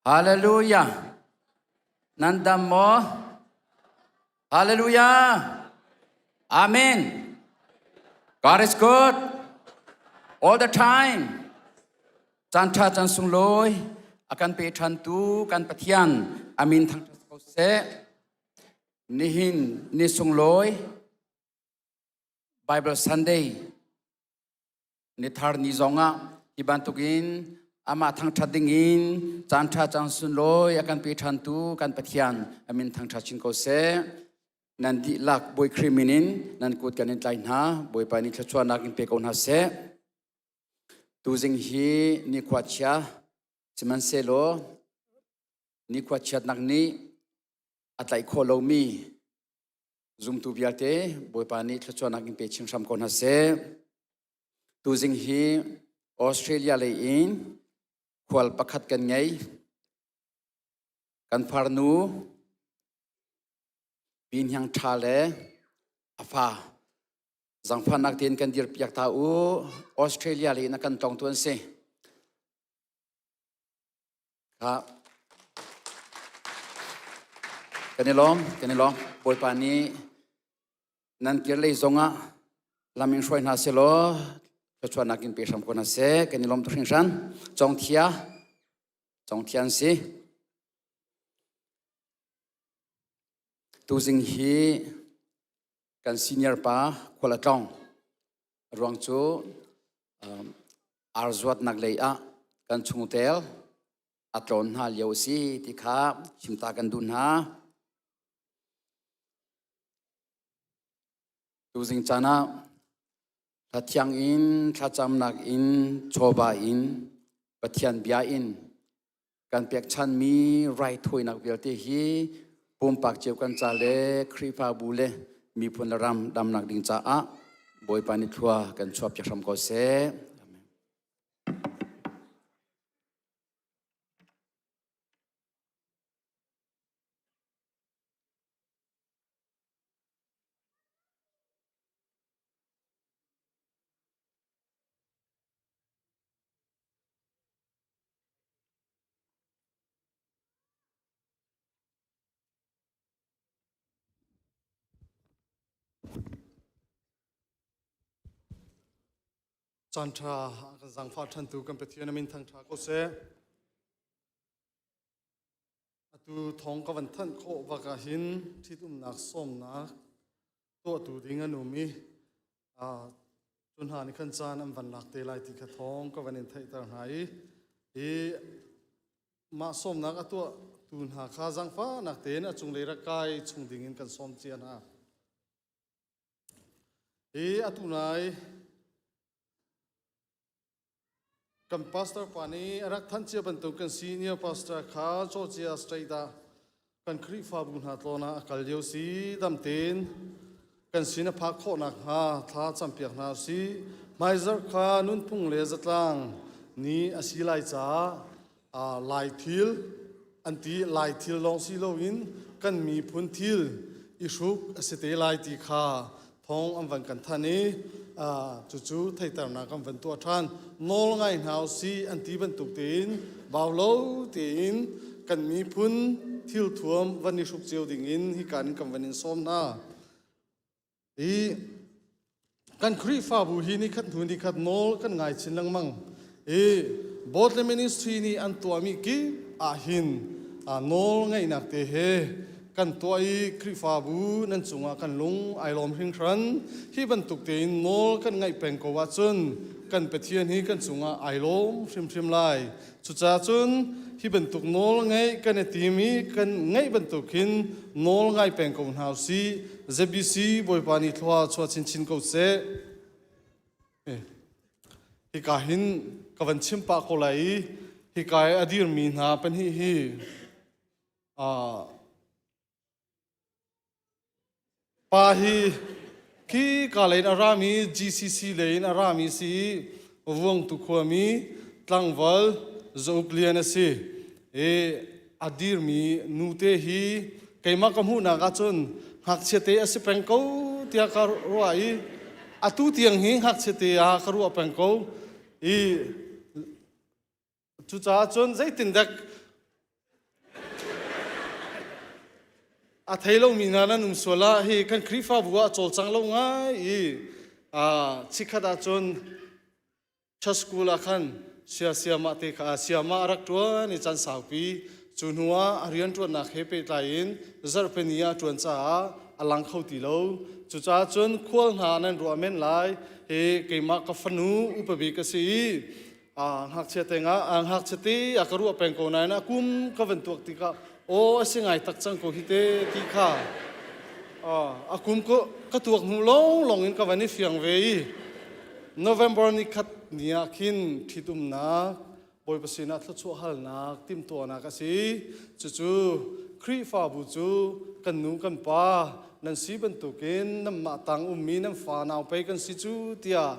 Hallelujah. Nan dam maw? Hallelujah. Amen. God is good all the time. Caan ṭha caan sunglawi a kan pe ṭhantu kan Pathian amin thangṭhat ko seh. Nihin ni sunglawi Bible Sunday Nithar ni zongah hi bantukin amah thangṭhat dingin caanṭha caan sunlawi a kan pe ṭhantu kan Pathian a min thangṭhat chin ko seh. Nan dihlak Bawi Khrih min in nan kut kan in tlai hna. Bawipa nih thluachuahnak in pe ko hna seh. Tuzing hi nikhua chia sihmanhsehlaw nikhua chiatnak nih a tlaih khawh lomi Zumtu vialte Bawipa nih thluachuahnak in pe chin hram ko hna seh. Tuzing hi Australia lei in khual pakhat kan ngei. Kan farnu Pi Hniang Ṭha le a fa zangfahnak tein kan dirpiak ta u. Australia lei in a kan tongtu an si. Kan i lawm, kan i lawm. Bawipa nih nan kir lei zongah lam in hruai hna selaw thluachuahnak in pe hram ko hna seh. Kan i lawm tuk hringhran. Congthia, congthia an si. Tuzing hi kan senior pa khual a tlawng. A ruang cu um, arzuatnak lei ah kan chungtel a tlawn hna lio a si ti kha chimta kan duh hna. Tuzing caan ah thlathiang in thlacamnak in chawva in Pathian bia in kan pekchanmi raithawinak vialte hi pumpak cio kan ca le Khrihfabu le miphun le ram damnak ding caah Bawipa nih thlua kan chuahpiak hram ko seh. Amen. Caan ṭha a kan zaangfah ṭhantu kan Pathian a min thangṭha ko seh. Atu thawng ka van thanh khawh bak ah hin ṭhitumnak sawmnak tuahtu ding an um i cu hna nih khan caan an van lak te lai ti kha thawng ka van in theihter hna i hi mah sawmnak a tuah tu hna kha zaangfahnak tein a cunglei rak kai chung ding in kan sawm cia hna. Hi atu nai Kan pastor pa nih a rak thanh cia bantuk kan senior pastor kha Georgia State ah kan Khrihfabu hna tlawn ah a kal lio si dam tein kan sin a phak khawh nakhnga thla campiak hna usih. Hmaizarh kha nunphung le zatlang ni a si lai caah Lai thil an ti Lai thil lawng si loin kan miphun thil i hruk a si te lai ti kha thawng an van kan thanh i cucu theiternak kan van tuah ṭhan. Nawl ngai hna usih an ti bantuk tein bau lo tein kan miphun thil thuam van i hruk cio dingin hika in kan van in sawm hna. I kan Khrihfabu hi nikhat hnu nikhat nawl kan ngai chin lengmang. I Botle Ministry nih an tuahmi kip ahhin nawl ngeihnak te he kan tuah i Khrihfabu nan cungah kan lung ai lawm hringhran. Hi bantuk tein nawl kan ngaih peng ko ahcun kan Pathian hi kan cungah ai lawm hrimhrim lai. Cucaah cun hi bantuk nawl ngeih kan i tim i kan ngeih bantuk hin nawl ngai peng ko hna usih. ZBC Bawipa nih thlua chuah chinchin ko seh. Hika hin ka van chim pah ko lai i hika i a dirmi hna pahnih hi Pa hi khi ka lei in a rami GCC lei in a rami si i Vuangtu khuami tlangval Zauk Lian a si. I a dirmi nute hi keimah ka hmuhnak ahcun ngakchia te a si peng ko tiah ka ruah i atu tiang hi ngakchia te ah ka ruah peng ko. I cucaah cun zeitindah. A thei lomi hna nan um sual ah hi kan Khrihfabu ah cawlcang lo ngai i chikkhat ahcun church school ah khan sia siamah te kha siamah a rak ṭuan i caan saupi cu hnu ah a rianṭuannak he pehtlai in zarhpini ah a ṭuan caah a lang kho ti lo. Cucaah cun khual hna nan ruah men lai hi keimah ka fanu upa bik a si i ngakchia te nga ngakchia te a ka ruah peng ko nain a kum ka van tuak tikah aw a si ngai tak cang ko hi te ti kha a kum ko ka tuak hnu long long in ka van i fiang ve i November ni khat ni ah khin ṭhitumnak Bawipa sinah thluachuah halnak timhtuahnak a si. Cucu Khrihfabu cu kan nu kan pa nan si bantukin nanmah tang ummi nan fa nau pei kan si cu tiah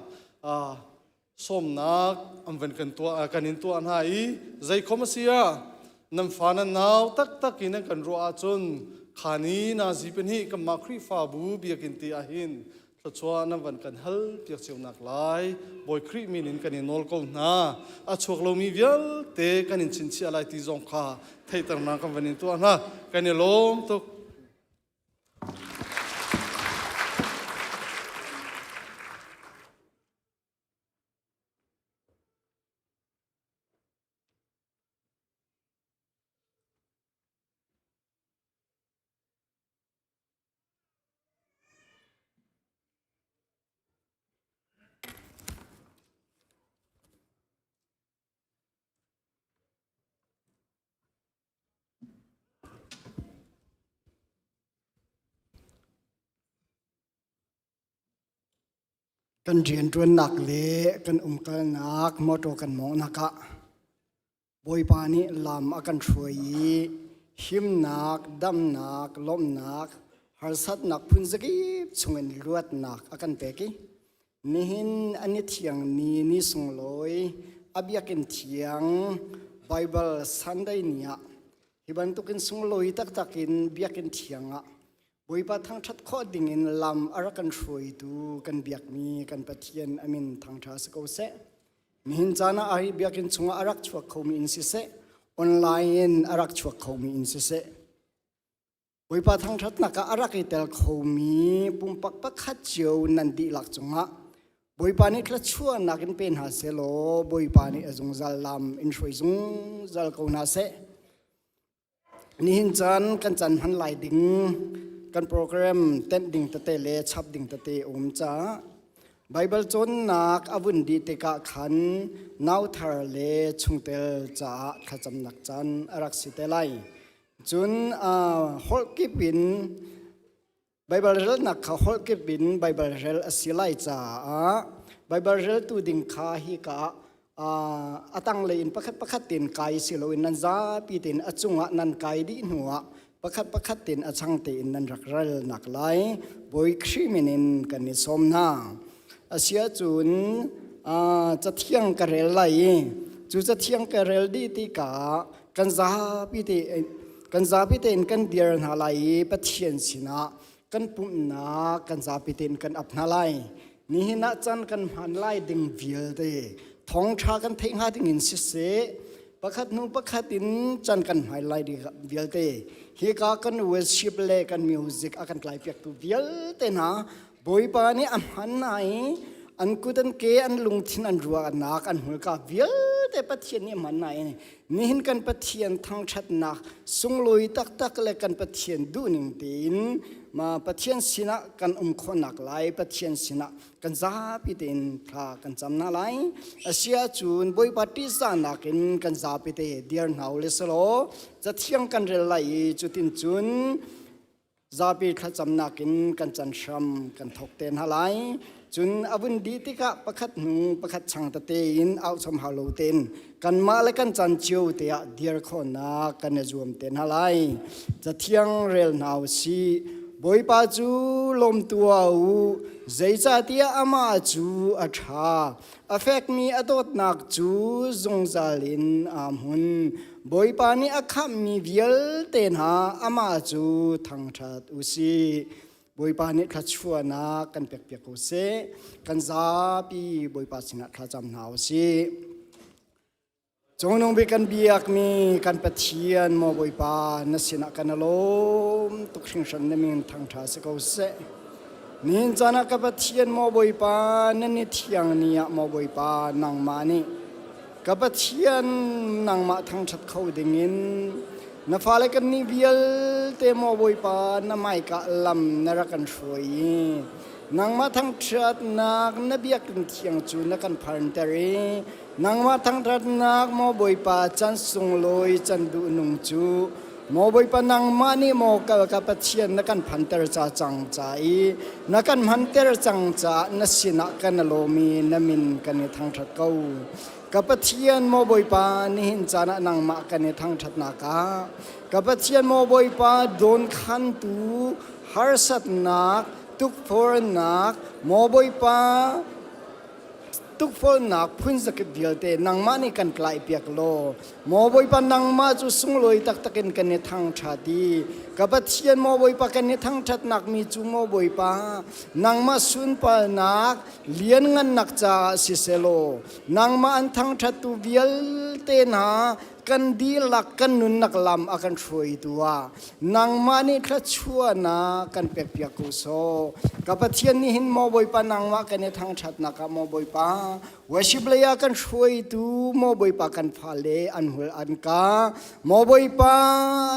sawmnak an van kan tuah kan in tuah hna i zeikhom a si ah nan fa nan nau taktak in an kan ruah ahcun khani nazi pahnih kanmah Khrihfabu biakinn te ah hin thluachuah nan van kan hal piak cio nak lai Bawi Khrih min in kan i nawl ko hna. A chuak lomi vialte kan in chinchiah lai ti zong kha theihternak kan van in tuah hna. Kan i lawm tuk. Kan rianṭuannak le kan umkalnak mawṭaw kan mawnghnak ah Bawipa nih lam a kan hruai i himnak, damnak, lawmhnak, harsatnak phunzakip chungin luatnak a kan pek i nihin an i thiang ni ni sunglawi a biakinn thiang Bible Sunday ni ah hi bantukin sunglawi taktak in biakinn thiang ah Bawipa thangṭhat khawh dingin lam a rak kan hruaitu kan biakmi kan Pathian a min thangṭha si ko seh. Nihin caan ah hi biakinn chungah a rak chuak khomi in siseh, online in a rak chuak khomi in siseh, Bawipa thangṭhatnak ah a rak i tel khomi pumpak pakhat cio nan dihlak cungah Bawipa nih thluachuahnak in pe hna sehlaw Bawipa nih a zungzal lam in hruai zungzal ko hna seh. Nihin caan kan caan hman lai ding kan program tenh ding tete le chap ding tete um caah Bible cawnnak a vun dih tikah khan nauthar le chungtel caah thlacamnak caan a rak si te lai. Cun holh kip in Baibal relnak kha holh kip in Baibal rel a si lai caah Baibal reltu ding kha hika ah a tanglei in pakhat pakhat tein kai si loin nan zapi tein a cungah nan kai dih hnuah pakhat pakhat tein a chang tein nan rak relnak lai Bawi Khrih min in kan i sawm hna. Asiahcun cathiang ka rel lai i cu cathiang ka rel dih tikah kan zapi te kan zapi tein kan dir hna lai i Pathian sinah kan pumhnak kan zapi tein kan ap hna lai. Nihin ah caan kan hman lai ding vialte thawngṭha kan theih hnga ding in siseh pakhat hnu pakhat in caan kan hmai lai ding vialte hika kan worship le kan music a kan tlaipiaktu vialte hna Bawipa nih a hman hna i an kut an ke an lungthin an ruahnak an hmurka vialte Pathian nih a hman hna i nihin kan Pathian thangṭhatnak sunglawi taktak le kan Pathian duhning tein ma Pathian sinah kan um khawhnak lai Pathian sinah kan zapi tein thla kan cam hna lai. Asiahcun Bawipa ṭihzahnak in kan zapi te dir hna u le selaw cathiang kan rel lai i cutin cun Zapi thlacamnak in kan can hram kan thawk te hna lai. Cun a vun dih tikah pakhat hnu pakhat chang tete in auchom hau lo tein kanmah le kan can cio te ah dir khawhnak kan i zuam te hna lai. Cathiang rel hna u sih. Bawipa cu lawm tuah u, zeicahtiah amah cu a ṭha. A fekmi a dawtnak cu zungzal in aa hmun. Bawipa nih a khamhmi vialte hna amah cu thangṭhat u sih. Bawipa nih thluachuahnak kan pekpiak ko seh. Kan zapi Bawipa sinah thlacam hna u sih. Cungnung bik kan biakmi kan Pathian maw Bawipa na sinah kan lawm tuk hringhran na min thangṭha si ko seh. Nihin caan ah ka Pathian maw Bawipa na ni thiang ni ah maw Bawipa nangmah nih ka Pathian nangmah thangṭhat kho dingin na fale kan nih vialte maw Bawipa na hmaika lam na rak kan hruai i nangmah thangṭhatnak na biakinn thiang cu na kan pharnter i Nangmah thangṭhatnak maw Bawipa can sunglawi can duh nung cu maw Bawipa nangmah nih maw kal ka Pathian na kan phanter ca cang ca i na kan hmanter cang caah na sinah kan lawm i na min kan i thangṭhat ko. Ka Pathian maw Bawipa nihin caan ah nangmah kan i thangṭhatnak ah ka Pathian maw Bawipa dawnkhantu harsatnak tukforhnak maw Bawipa Tukforhnak phunzakip vialte nangmah nih kan tlaihpiak law, maw Bawipa nangmah cu sunglawi taktak in kan i thangṭhat i ka Pathian maw Bawipa kan i thangṭhatnak mi cu maw Bawipa nangmah sunparnak lianngannak caah sisehlaw nangmah an thangṭhattu vialte hna kan dihlak kan nunnak lam a kan hruaitu ah nangmah nih thluachuahnak kan pekpiak ko sawh. Ka Pathian nih hin maw Bawipa nangmah kan i thangṭhatnak ah maw Bawipa worship lei ah kan hruaitu maw Bawipa kan fale an hul an ka maw Bawipa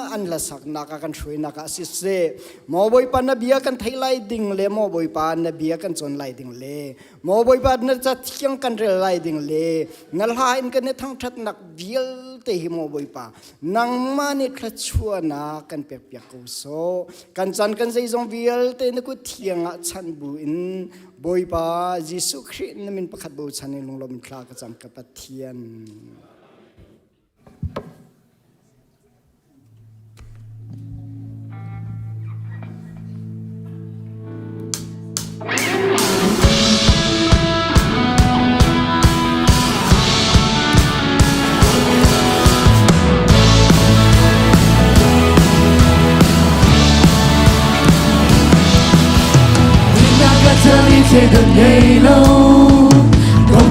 an hlasaknak ah kan hruainak ah siseh maw Bawipa na bia kan theih lai ding le maw Bawipa na bia kan cawn lai ding le Maw Bawipa na cathiang kan rel lai ding le na hla in kan i thangṭhatnak vialte hi maw Bawipa nangmah nih thluachuahnak kan pekpiak ko sawh. Kan chan kan zeizong vialte na kut thiang ah chanh bu in Bawipa Jesuh Khrih na min pakhat bochan in lunglawm thla ka cam ka Pathian. Ngei lo,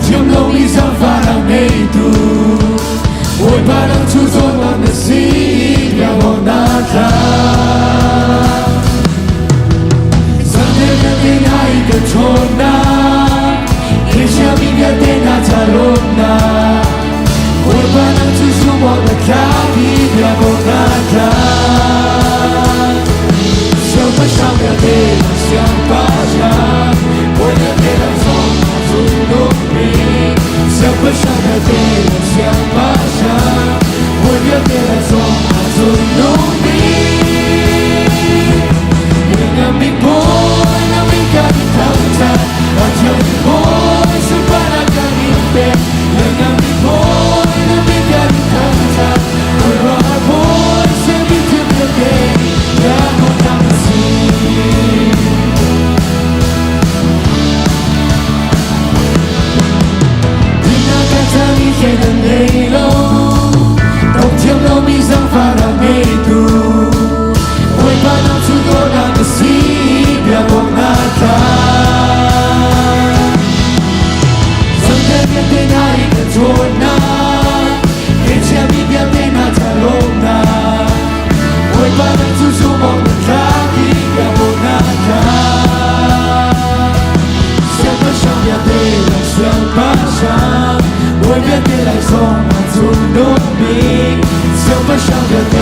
thiam lo mi zaangfahnak ngeitu Bawipa nang cu zawnnak na si biakawk na tla Sunday vialte hna i ka ṭhawnnak Asia mi vialte hna ca lawmnak Bawipa nang cu zumh awk na tlak i biakawk na tla Siangpahrang vialte nang siangpahrang Bawi vialte nang zong cungnung bik Siangpahrang vialte nang siangpahrang Bawi vialte nang zong cungnung bik Nang bik bawi nang bik kan thangṭhat Pathian bawi sunparnak kan in pek Nang bik bawi nang bik kan thangṭhat Khuaruahhar bawi sermi thil vialte biakawk na si. Thiam lomi zaangfahnak ngeitu Bawipa nang cu dawtnak na si biakawk na tlak Zangte vialte hna i ka ṭhawnnak Kei vialte hna ca lawmnak Bawipa nang cu zumh awk na tlak i biakawk na tlak Siangpahrang vialte lang siangpahrang Bawi vialte lai zong a cungnung bik Siangpahrang vialte.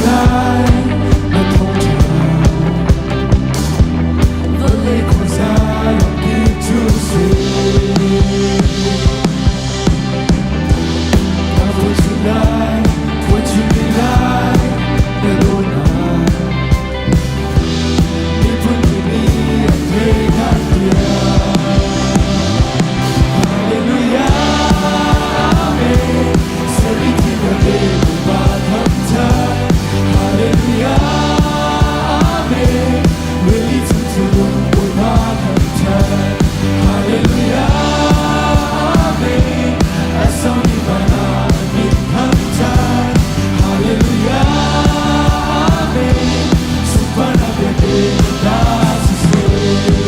lai na thawngṭha vawlei khuaza ramkip cu si. Ka voi lai, voi chim lai, na dawtnak miphun nih an theih tiang. Hallelujah, Amen. Seriti vialte Bawipa thangṭhat. Hallelujah, Amen. Rili chung thilnung Bawipa thangṭhat. Hallelujah, Amen. A sangmi van ah min thangṭhat. Hallelujah, Amen. Sunparnak vialte ta siseh.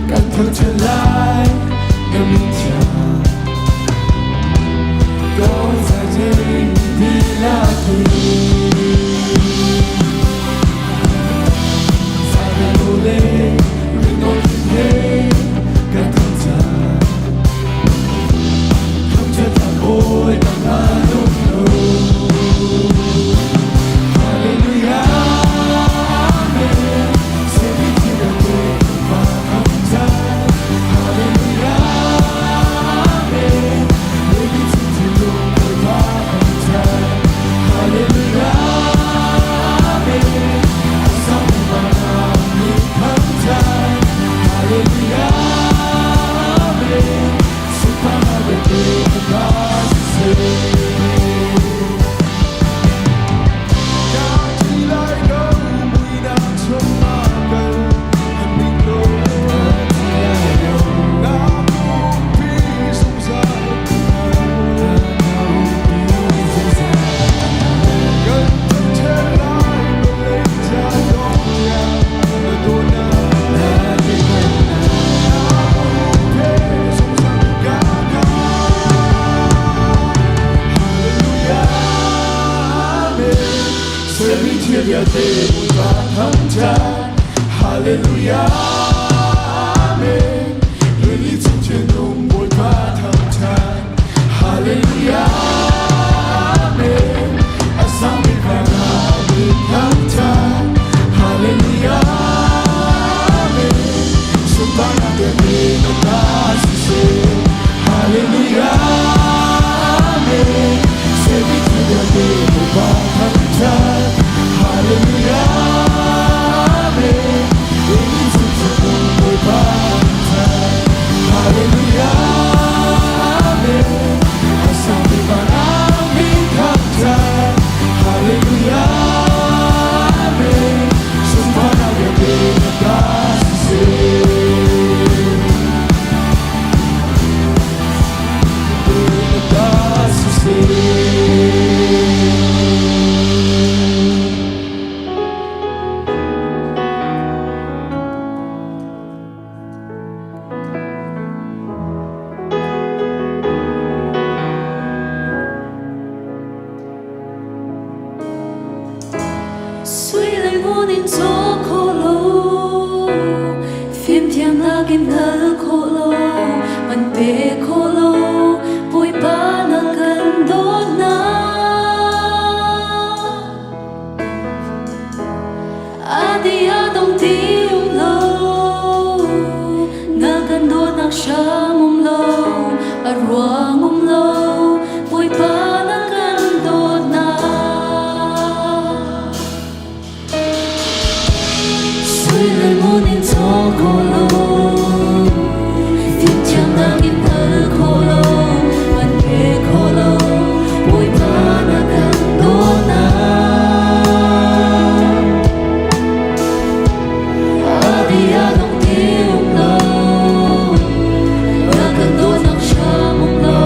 Kan thangṭhat lai na min thiang Kawl ding dihlak in Zaibel le ringawn he kan thangṭhat Thangṭhat a bawi nangmah nung Hallelujah, Amen. Seriti vialte Bawipa thangṭhat. Hallelujah, Amen. Rili chung thilnung Bawipa thangṭhat. Hallelujah, Amen. A sangmi van ah min thangṭhat. Hallelujah, Amen. Sunparnak vialte ta siseh. Ka thi lai lo muinak chungah kal an min lo na umpi zungzal kan thangṭhat lai vawlei ca dawng tiang na dawtnak na umpi zungzal ka Hallelujah, Amen. Sermi thil vialte Bawipa thangṭhat. Hallelujah, Amen. Rili chung thilnung Bawipa thangṭhat. Hallelujah, Amen. A sangmi van ah min thangṭhat. Hallelujah, Amen. Sunparnak vialte na ta siseh. Hallelujah, Amen. Sermi thil vialte Bawipa thangṭhat. Hallelujah, Amen. Rili chung thilnung Bawipa thangṭhat. Hallelujah, Amen. A sangmi van ah min thangṭhat. Hallelujah, Amen. Sunparnak vialte na ta siseh. Na ta siseh. Sui le ngun in caw kho lo, fimthiamnak in hngal kho lo, man pe kho lo, Bawipa na kan dawtnak. A di a dong ti um lo, na kan dawtnak hram um lo, a ruang um lo, Bawipa na kan dawtnak. Sui le ngun in caw kho lo, fimthiamnak in hngal kho lo, man pe kho lo, Bawipa na kan dawtnak. A di a dong ti um lo, na kan dawtnak hram um lo,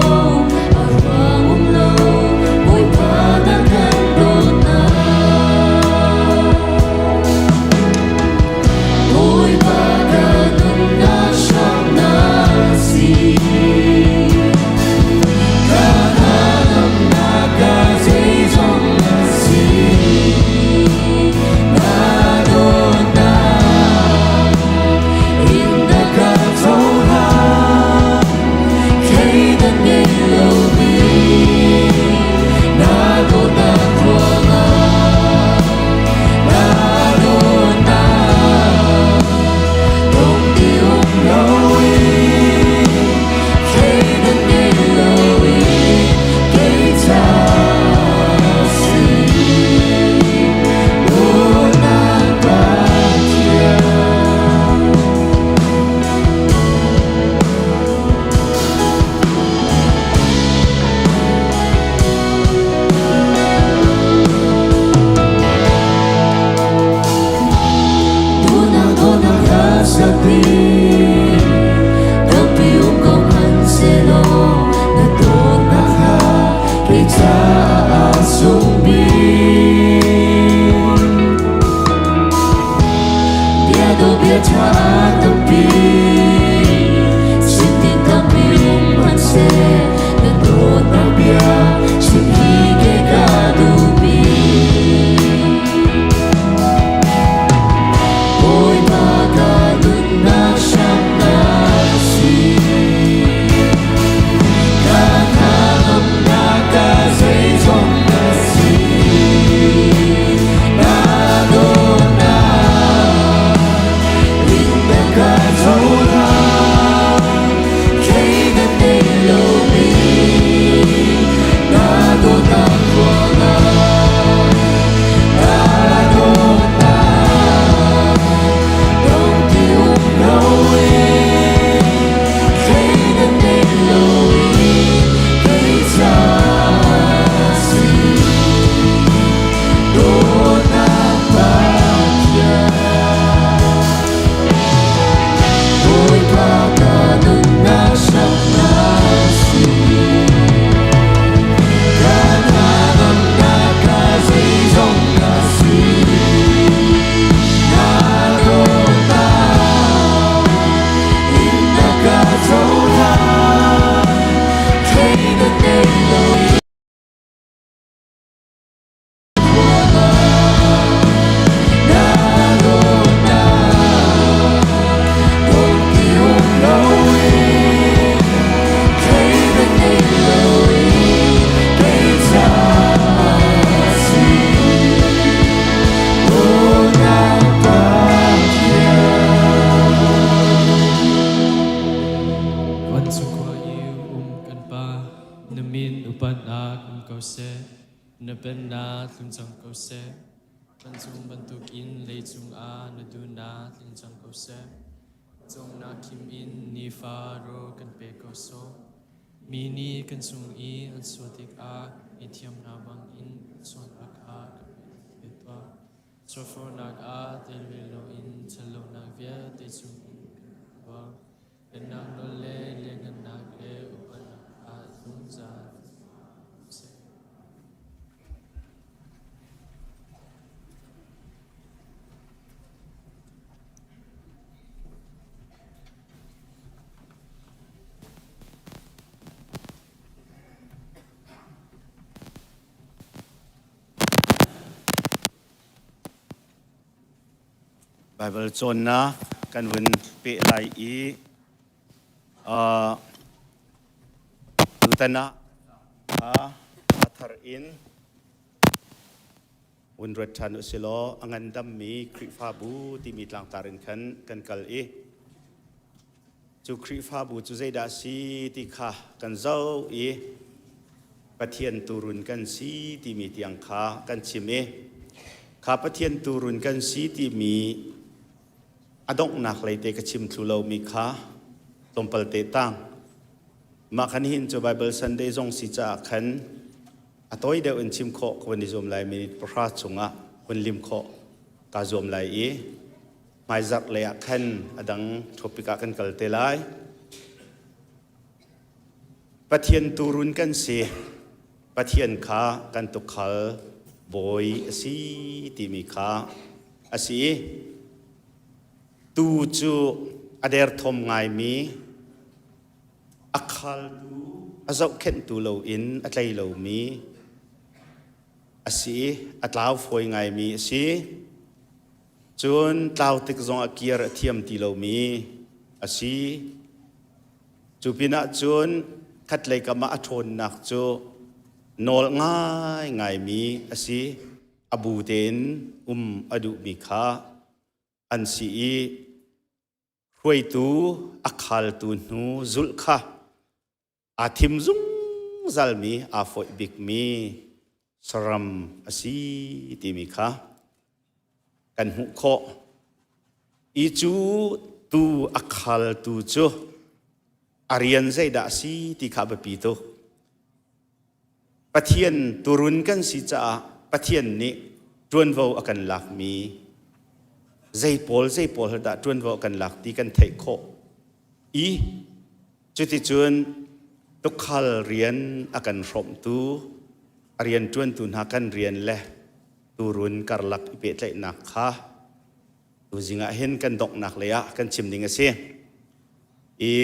tha tampi Sinting tampi um hmanhseh na dawtnak bia chim hi kei ka duhmi Bawipa ka nunnak hramnak a si Ka thanamnak ka zeizong na si Na dawtnak in na ka cohlan Kei na nei lomi na dawtnak ruangah na dawtnak dong ti um loin kei na nei loin kei ca si dawtnak Pathian Bawipa ka nunnak hramnak si Ka thanamnak ka zeizong na si Na dawtnak in na ka cohlan Kei na nei lo Vancung khua i um kan Pa, na min upatnak um ko seh. Na pennak tlung cang ko seh. Vancung bantukin leicung ah na duhnak tling cang ko seh. Cawmnak khim in nifa rawl kan pe ko sawh. Mi nih kan cung i an sual tikah i thiamnak bangin sualnak kha ka pe tuah. Sualfornak ah tel ve loin ṭhatlonak vialte chungin kan tuah. Pennak nawl le lianhngannak le upatnak kha zungzal seh. Baibal cawnnak kan vun peh lai i tutan ah a thar in vun ruat ṭhan u silaw a ngandammi Khrihfabu timi tlangtar in khan kan kal i cu Khrihfabu cu zeidah a si ti kha kan zoh i Pathian tuurun kan si timi tiang kha kan chim i kha Pathian tuurun kan si timi a donghnak lei te ka chim thlu lomi kha tlawmpal te tang mah khan hin cu Bible Sunday zong si caah khan a tawi deuh in chim khawh ka van i zuam lai minute 10 chungah hun lim khawh kaa zuam lai i hmaizarh lei ah khan a dang topic ah kan kal te lai. Pathian tuurun kan si. Pathian kha kan tukhal bawi a si timi kha a si. Tu cu a derthawm ngaimi a khaltu a zohkhenhtu loin a tlei lomi a si a tlau fawi ngaimi a si. Cun tlau tik zong a kir a thiam ti lomi a si. Cu pinah cun khatlei kam ah a ṭhawnnak cu nawl ngaingaimi a si. A bu tein um a duhmi kha an si i hruaitu a khaltu hnu zulh kha aa thim zungzalmi aa fawih bikmi saram a si timi kha kan hmuh khawh. I cu tu a khaltu cu a rian zeidah a si ti kha a biapi tuk. Pathian turun kan si caah Pathian nih ṭuanvo a kan lakmi zei pawl zei pawl dah ṭuanvo a kan lak ti kan theih khawh i Cuticun tukhal rian a kan hrawmhtu, a rianṭuantu hna kan rian le tuurun karlak i pehtlaihnak kha Tuzing ah hin kan donghnak lei ah kan chim ding a si. I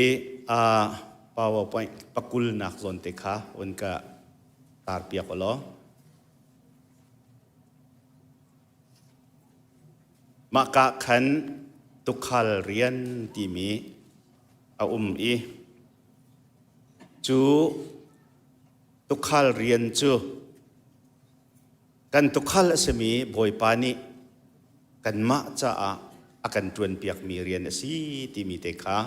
uh, PowerPoint pakulnak zawn te kha un ka tar piak law. Mah ka khan tukhal rian timi a um i cu tukhal rian cu Kan tukhal a simi Bawipa nih kanmah caah a kan ṭuanpiakmi rian a si timi te kha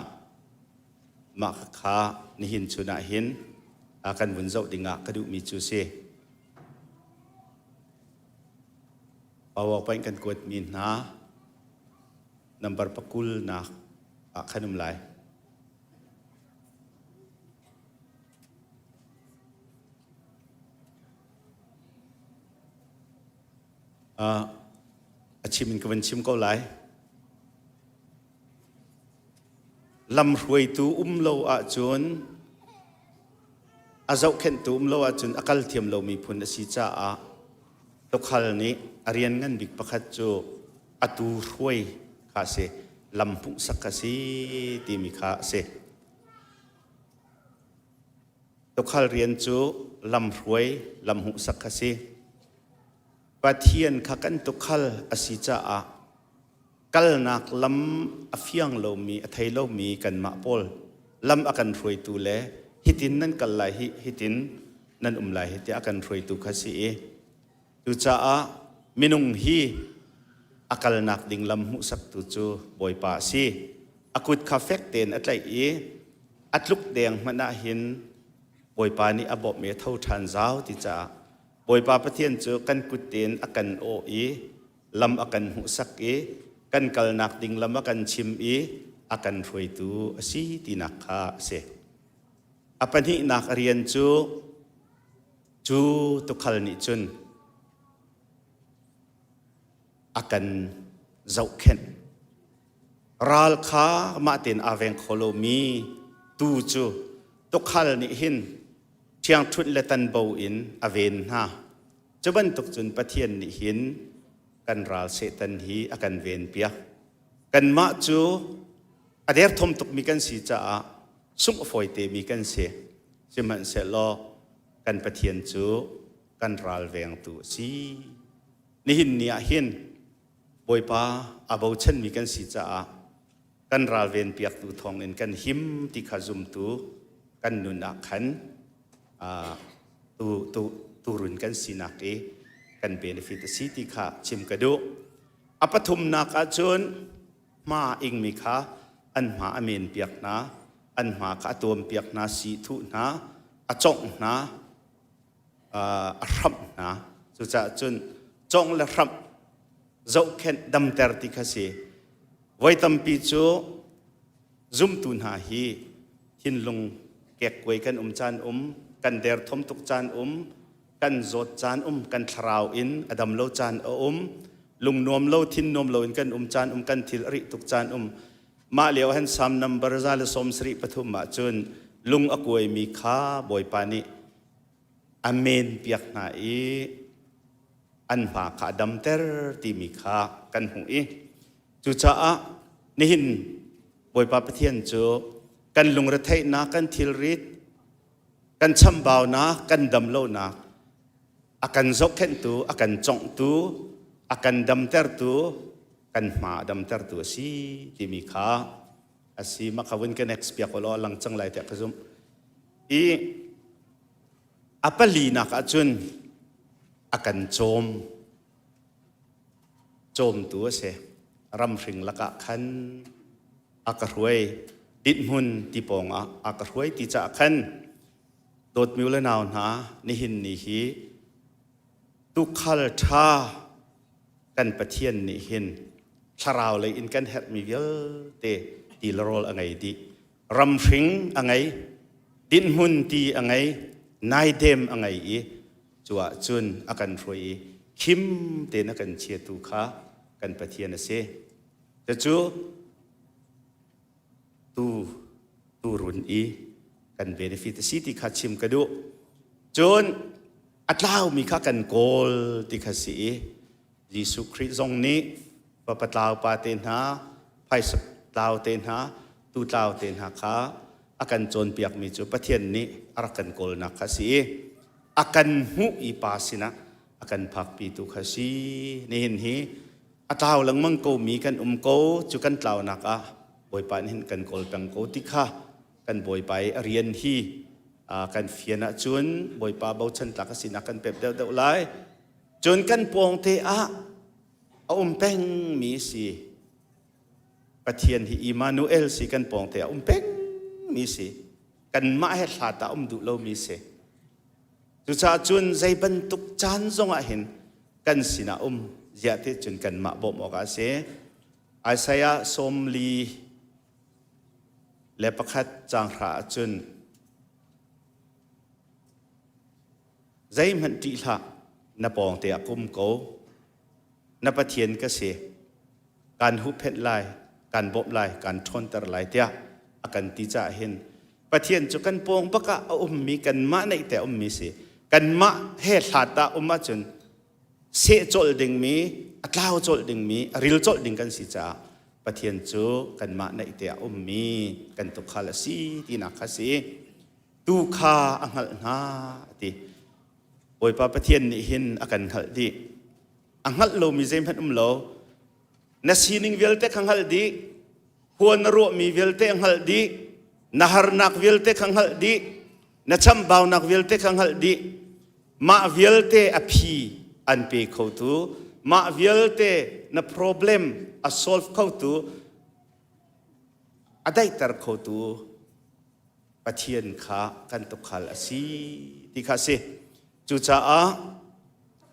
mah kha nihin chun ah hin a kan vun zoh dingah ka duhmi cu si. PowerPoint kan kuatmi hna number pakul nak ah khan um lai. A chim in ka van chim ko lai. Lamhruaitu um lo ahcun a zohkhenhtu um lo ahcun a kal thiam lomi phun a si caah tukhal nih a rian ngan bik pakhat cu a tuu hruai kha a si, lam hmuhsak kha a si timi kha a si. Tukhal rian cu lamhruai, lam hmuhsak kha si. Pathian kha kan tukhal a si caah kalnak lam a fiang lomi, a thei lomi kanmah pawl lam a kan hruaitu le hitin nan kal lai hi, hitin nan um lai hi tiah a kan hruaitu kha si i cucaah minung hi a kalnak ding lam hmuhsaktu cu Bawipa a si. A kut kha fek tein a tlaih i a tluk deng hmanh ah hin Bawipa nih a bawmh i a tho ṭhan zau ti caah Bawipa Pathian cu kan kut tein a kan awh i lam a kan hmuhsak i kan kalnak ding lam a kan chim i a kan hruaitu a si tinak kha a si. A pahnihnak a rian cu cu tukhal nih cun a kan zohkhenh. Ral kha mah tein aa veng kho lomi tuu cu tukhal nih hin ṭhiangṭhunh le tanbo in a ven hna. Cu bantuk cun Pathian nih hin kan ral Satan hi a kan venpiak. Kanmah cu a derthawm tukmi kan si caah sungh a fawi temi kan si. Sihmanhsehlaw kan Pathian cu kan ral vengtu a si. Nihin ni ah hin Bawipa a bochanmi kan si caah kan ralven piaktu thawngin kan him ti kha zumtu kan nun ah khan tu, tu, turun kan sinak i kan benefit a si ti kha chim ka duh. A pathumnak ahcun hma ingmi kha an hma a men piak hna, an hma kha a tuam piak hna, si thuh hna, a congh hna, a hramh hna. Cucaah cun congh le hramh zohkhenh damter ti kha si. Voi tampi cu zumtu hna hi thinlung kekkuai kan um caan um, kan derthawm tuk caan um, kan zawt caan um, kan thlarau in a dam lo caan a um, lung nuam lo, thin nuam lo in kan um caan um, kan thil a rih tuk caan um. Mah lio han Psalm number 173 ah cun lung a kuaimi kha Bawipa nih a men piak hna i an hma kha a damter timi kha kan hmuh i cucaah nihin Bawipa Pathian cu kan lungretheihnak kan thilrit kan chambaunak kan damlonak a kan zohkhenhtu a kan conghtu a kan damtertu kan hma a damtertu a si timi kha a si mah kha vun ka next piak law lang cang lai tiah ka zumh i a palinak ahcun a kan cawm cawmtu a si ramhring lakah khan a ka hruai dinhmun ti pawng ah a ka hruai ti caah khan dawtmi u le nau hna nihin ni hi tukhal ṭha kan Pathian nih hin thlarau lei in kan herhmi vialte ti le rawl a ngei dih ramhring a ngei dinhmun ti a ngei naidem a ngei i cu ah cun a kan hruai i khim tein a kan chiatu kha kan Pathian a si cucu tu turun i kan benefit a si ti kha chim ka duh cun a tlaumi kha kan kawl ti kha si i Jesuh Khrih zong nih. Fapa tlau pa te hna, phaisa tlau te hna, tu tlau te hna kha a kan cawnpiakmi cu Pathian nih a rak kan kawlnak kha a si i a kan hmuh i pa sinah a kan phakpitu kha si. Nihin hi a tlau lengmang komi kan um ko cu kan tlaunak ah Bawipa nih hin kan kawl peng ko ti kha kan Bawipa i a rian hi kan fian ahcun Bawipa bochan tlak a sinak kan pep deuhdeuh lai. Cun kan pawngte ah a um pengmi si. Pathian hi Immanuel si kan pawngte ah um pengmi si. Kanmah he hlat ah um duh lomi si. Cucaah cun zei bantuk caan zongah hin kan sinah um ziah ti cun kanmah bawmh awk ah a si. Isaiah sawmli le pakhat caang hra ahcun zeihmanh ṭih hlah na pawngte ah kum ko na Pathian ka si kaan huhphenh lai kaan bawmh lai kaan ṭhawnter lai tiah a kan ti caah hin Pathian cu kan pawng bak ah a ummi kanmah neih te a ummi si kanmah he hlat ah um ahcun seh colh dingmi a tlau colh dingmi a ril colh ding kan si caah Pathian cu kanmah naih te ah ummi kan tukhal a si tinak kha si tu kha a hngalh hna ti Bawipa Pathian nih hin a kan hngalh dih a hngalh lomi zeihmanh um lo na sining vialte kha hngalh dih khua na ruahmi vialte a hngalh dih na harnak vialte kha hngalh dih na chambaunak vialte kha hngalh dih mah vialte a phi an pe khotu mah vialte na problem a solve khotu a daihter khotu Pathian kha kan tukhal a si ti kha a si cucaah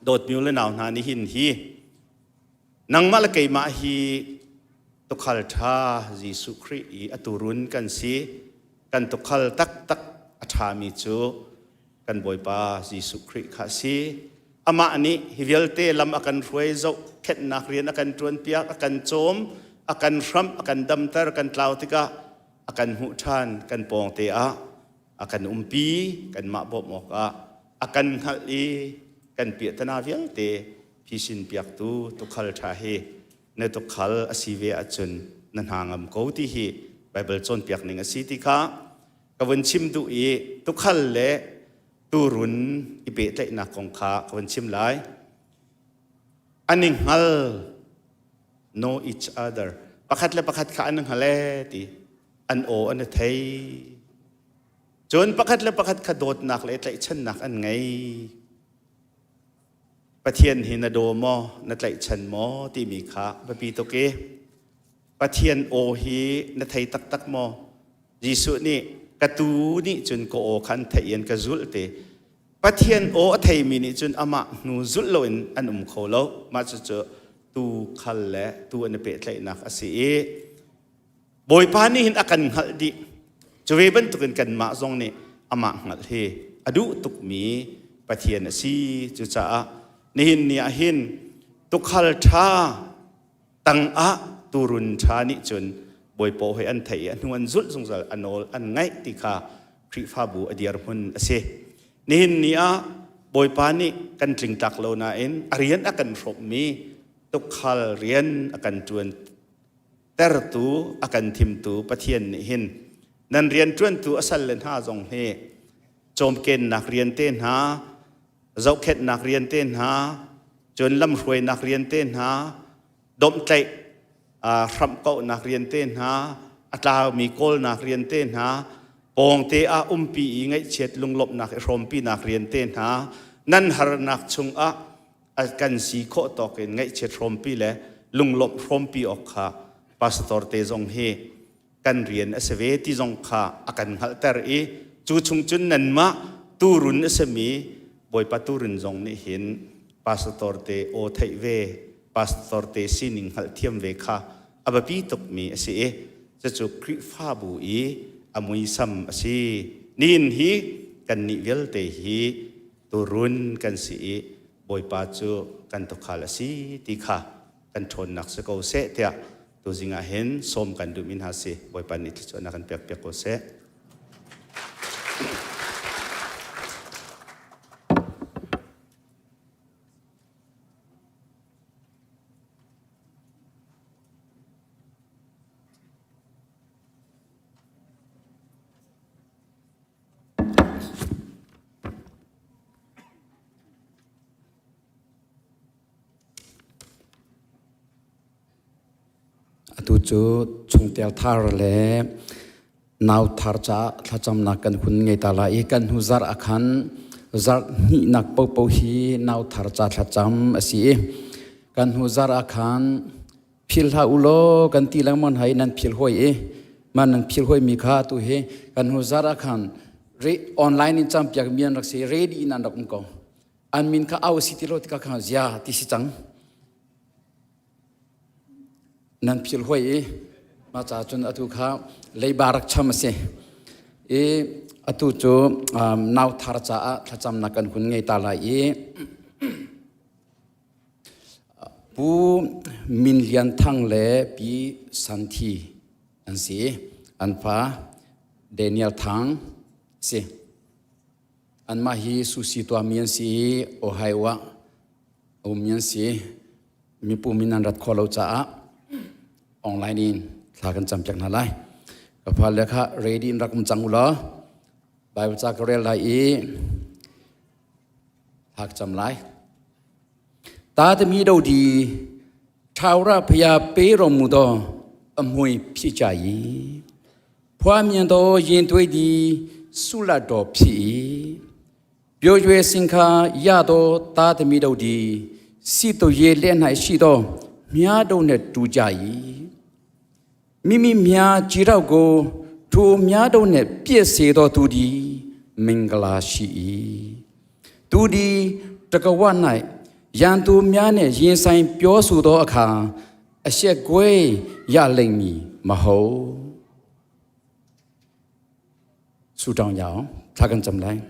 dawtmi le nau hna nih hin hi nangmah le keimah hi tukhal ṭha Jesuh Khrih i a turun kan si kan tukhal taktak a ṭhami cu kan Bawipa Jesuh Khrih kha a si amah nih hi vialte lam a kan hruai zohkhenhnak rian a kan ṭuanpiak a kan cawm a kan hramh a kan damter kan tlau tikah a kan hmuh ṭhan kan pawngte ah a kan umpi kanmah bawmh awkah a kan hngalh i kan piahtana vialte phisin piaktu tukhal ṭha hi na tukhal a si ve ahcun na hna ngam ko ti hi Baibal cawnpiak ning a si ti kha ka vun chim duh i tukhal le turun i pehtlaihnak kong kha ka vun chim lai. An i hngal know each other pakhat le pakhat kha an hngal e ti an aw an i thei cun pakhat le pakhat kha dawtnak le tlaihchannak an ngei Pathian hi na daw maw na tlaihchan maw timi kha biapi tuk i Pathian aw hi na thei taktak maw Jesuh nih ka tuu nih cun ka aw kha an theih i an ka zulh ti Pathian aw a theimi nih cun amah hnu zulh loin an um kho lo mah cucu tuu khal le tuu an i pehtlaihnak a si i Bawipa nih hin a kan hngalh dih cu ve bantukin kanmah zong nih amah hngalh hi a duh tukmi Pathian a si cucaah nihin ni ah hin tukhal ṭha tangah turun ṭha nih cun Bawipa hoi an theih i a hnu an zulh zungzal a nawl an ngaih ti kha Khrihfabu a dirhmun a si. Nihin ni ah Bawipa nih kan tlingtlak lo nain a rian a kan hrawmmi tukhal rian a kan ṭuan tertu a kan thimtu Pathian nih hin nan rianṭuantu a sal le hna zong hi cawmkennak rian te hna zohkhenhnak rian te hna cun lamhruainak rian te hna domhtlaih hramhkauhnak rian te hna a tlaumi kawlnak rian te hna pawngte ah umpi i ngaihchiat lunglawmhnak i hrawmpinak rian te hna nan harnak chungah a kan si khawh tawk in ngaihchiat hrawmpi le lunglawmh hrawmpi awk kha pastor te zong hi kan rian a si ve ti zong kha a kan hngalhter i cu chung cun nanmah turun a simi Bawipa turun zong nih hin pastor te aw theih ve pastor te sining hngalhthiam ve kha a biapi tukmi a si i cucu Khrihfabu i a muisam a si nihin hi kannih vialte hi turun kan si i Bawipa cu kan tukhal a si ti kha kan ṭhawnnak si ko seh tiah tuzing ah hin sawm kan duhmi hna si Bawipa nih thluachuahnak kan pek piak ko seh. Atu cu chungtel thar le nau thar caah thlacamnak kan hun ngei ta lai i kan hnu zarh ah khan zarh hnihnak paohpaoh hi nau thar ca thlacam a si i kan hnu zarh ah khan phil hlah u law kan ti lengmang hna i nan phil hawi i mah nan phil hawimi kha atu hi kan hnu zarh ah khan online in campiak mi an rak si ready in an rak um ko. An min kha au si ti lo tikah khan zia ti si cang. Nan phil hoi i mah ca cun atu kha leiba rak cham a si i atu cu nau thar caah thlacamnak kan hun ngei ta lai i Pu Min Lian Thang le Pi San Thi an si. An fa Daniel Thang si. Anmah hi sushi tuahmi an si i Ohio ah a ummi an si. Mipu min an rat khawh lo caah online in thla kan campiak hna lai. Ka fale kha ready in rak um cang u law Bible ca ka rel lai i thla ka cam lai. Ta tami do di thaura phaya pe ro mu do a mui phi cha yi. Phua mian do yin tui di sula do phi ပျိုရွယ်စင်ခါရသောသားသမီးတို့သည်စိတို့ရေလက်၌ရှိသောမြားတို့နှင့်တူကြ၏မိမိမြားကြည်တော့ကိုထိုမြားတို့နှင့်ပြည့်စေသောသူသည်မင်္ဂလာရှိ၏သူသည်တကဝ၌ရန်သူများနှင့်ရင်ဆိုင်ပြောဆိုသောအခါအရှက်ကွဲရလိမ့်မည်မဟုတ် ဆုတောင်းကြအောင်ထားကန်ကြံလိုက်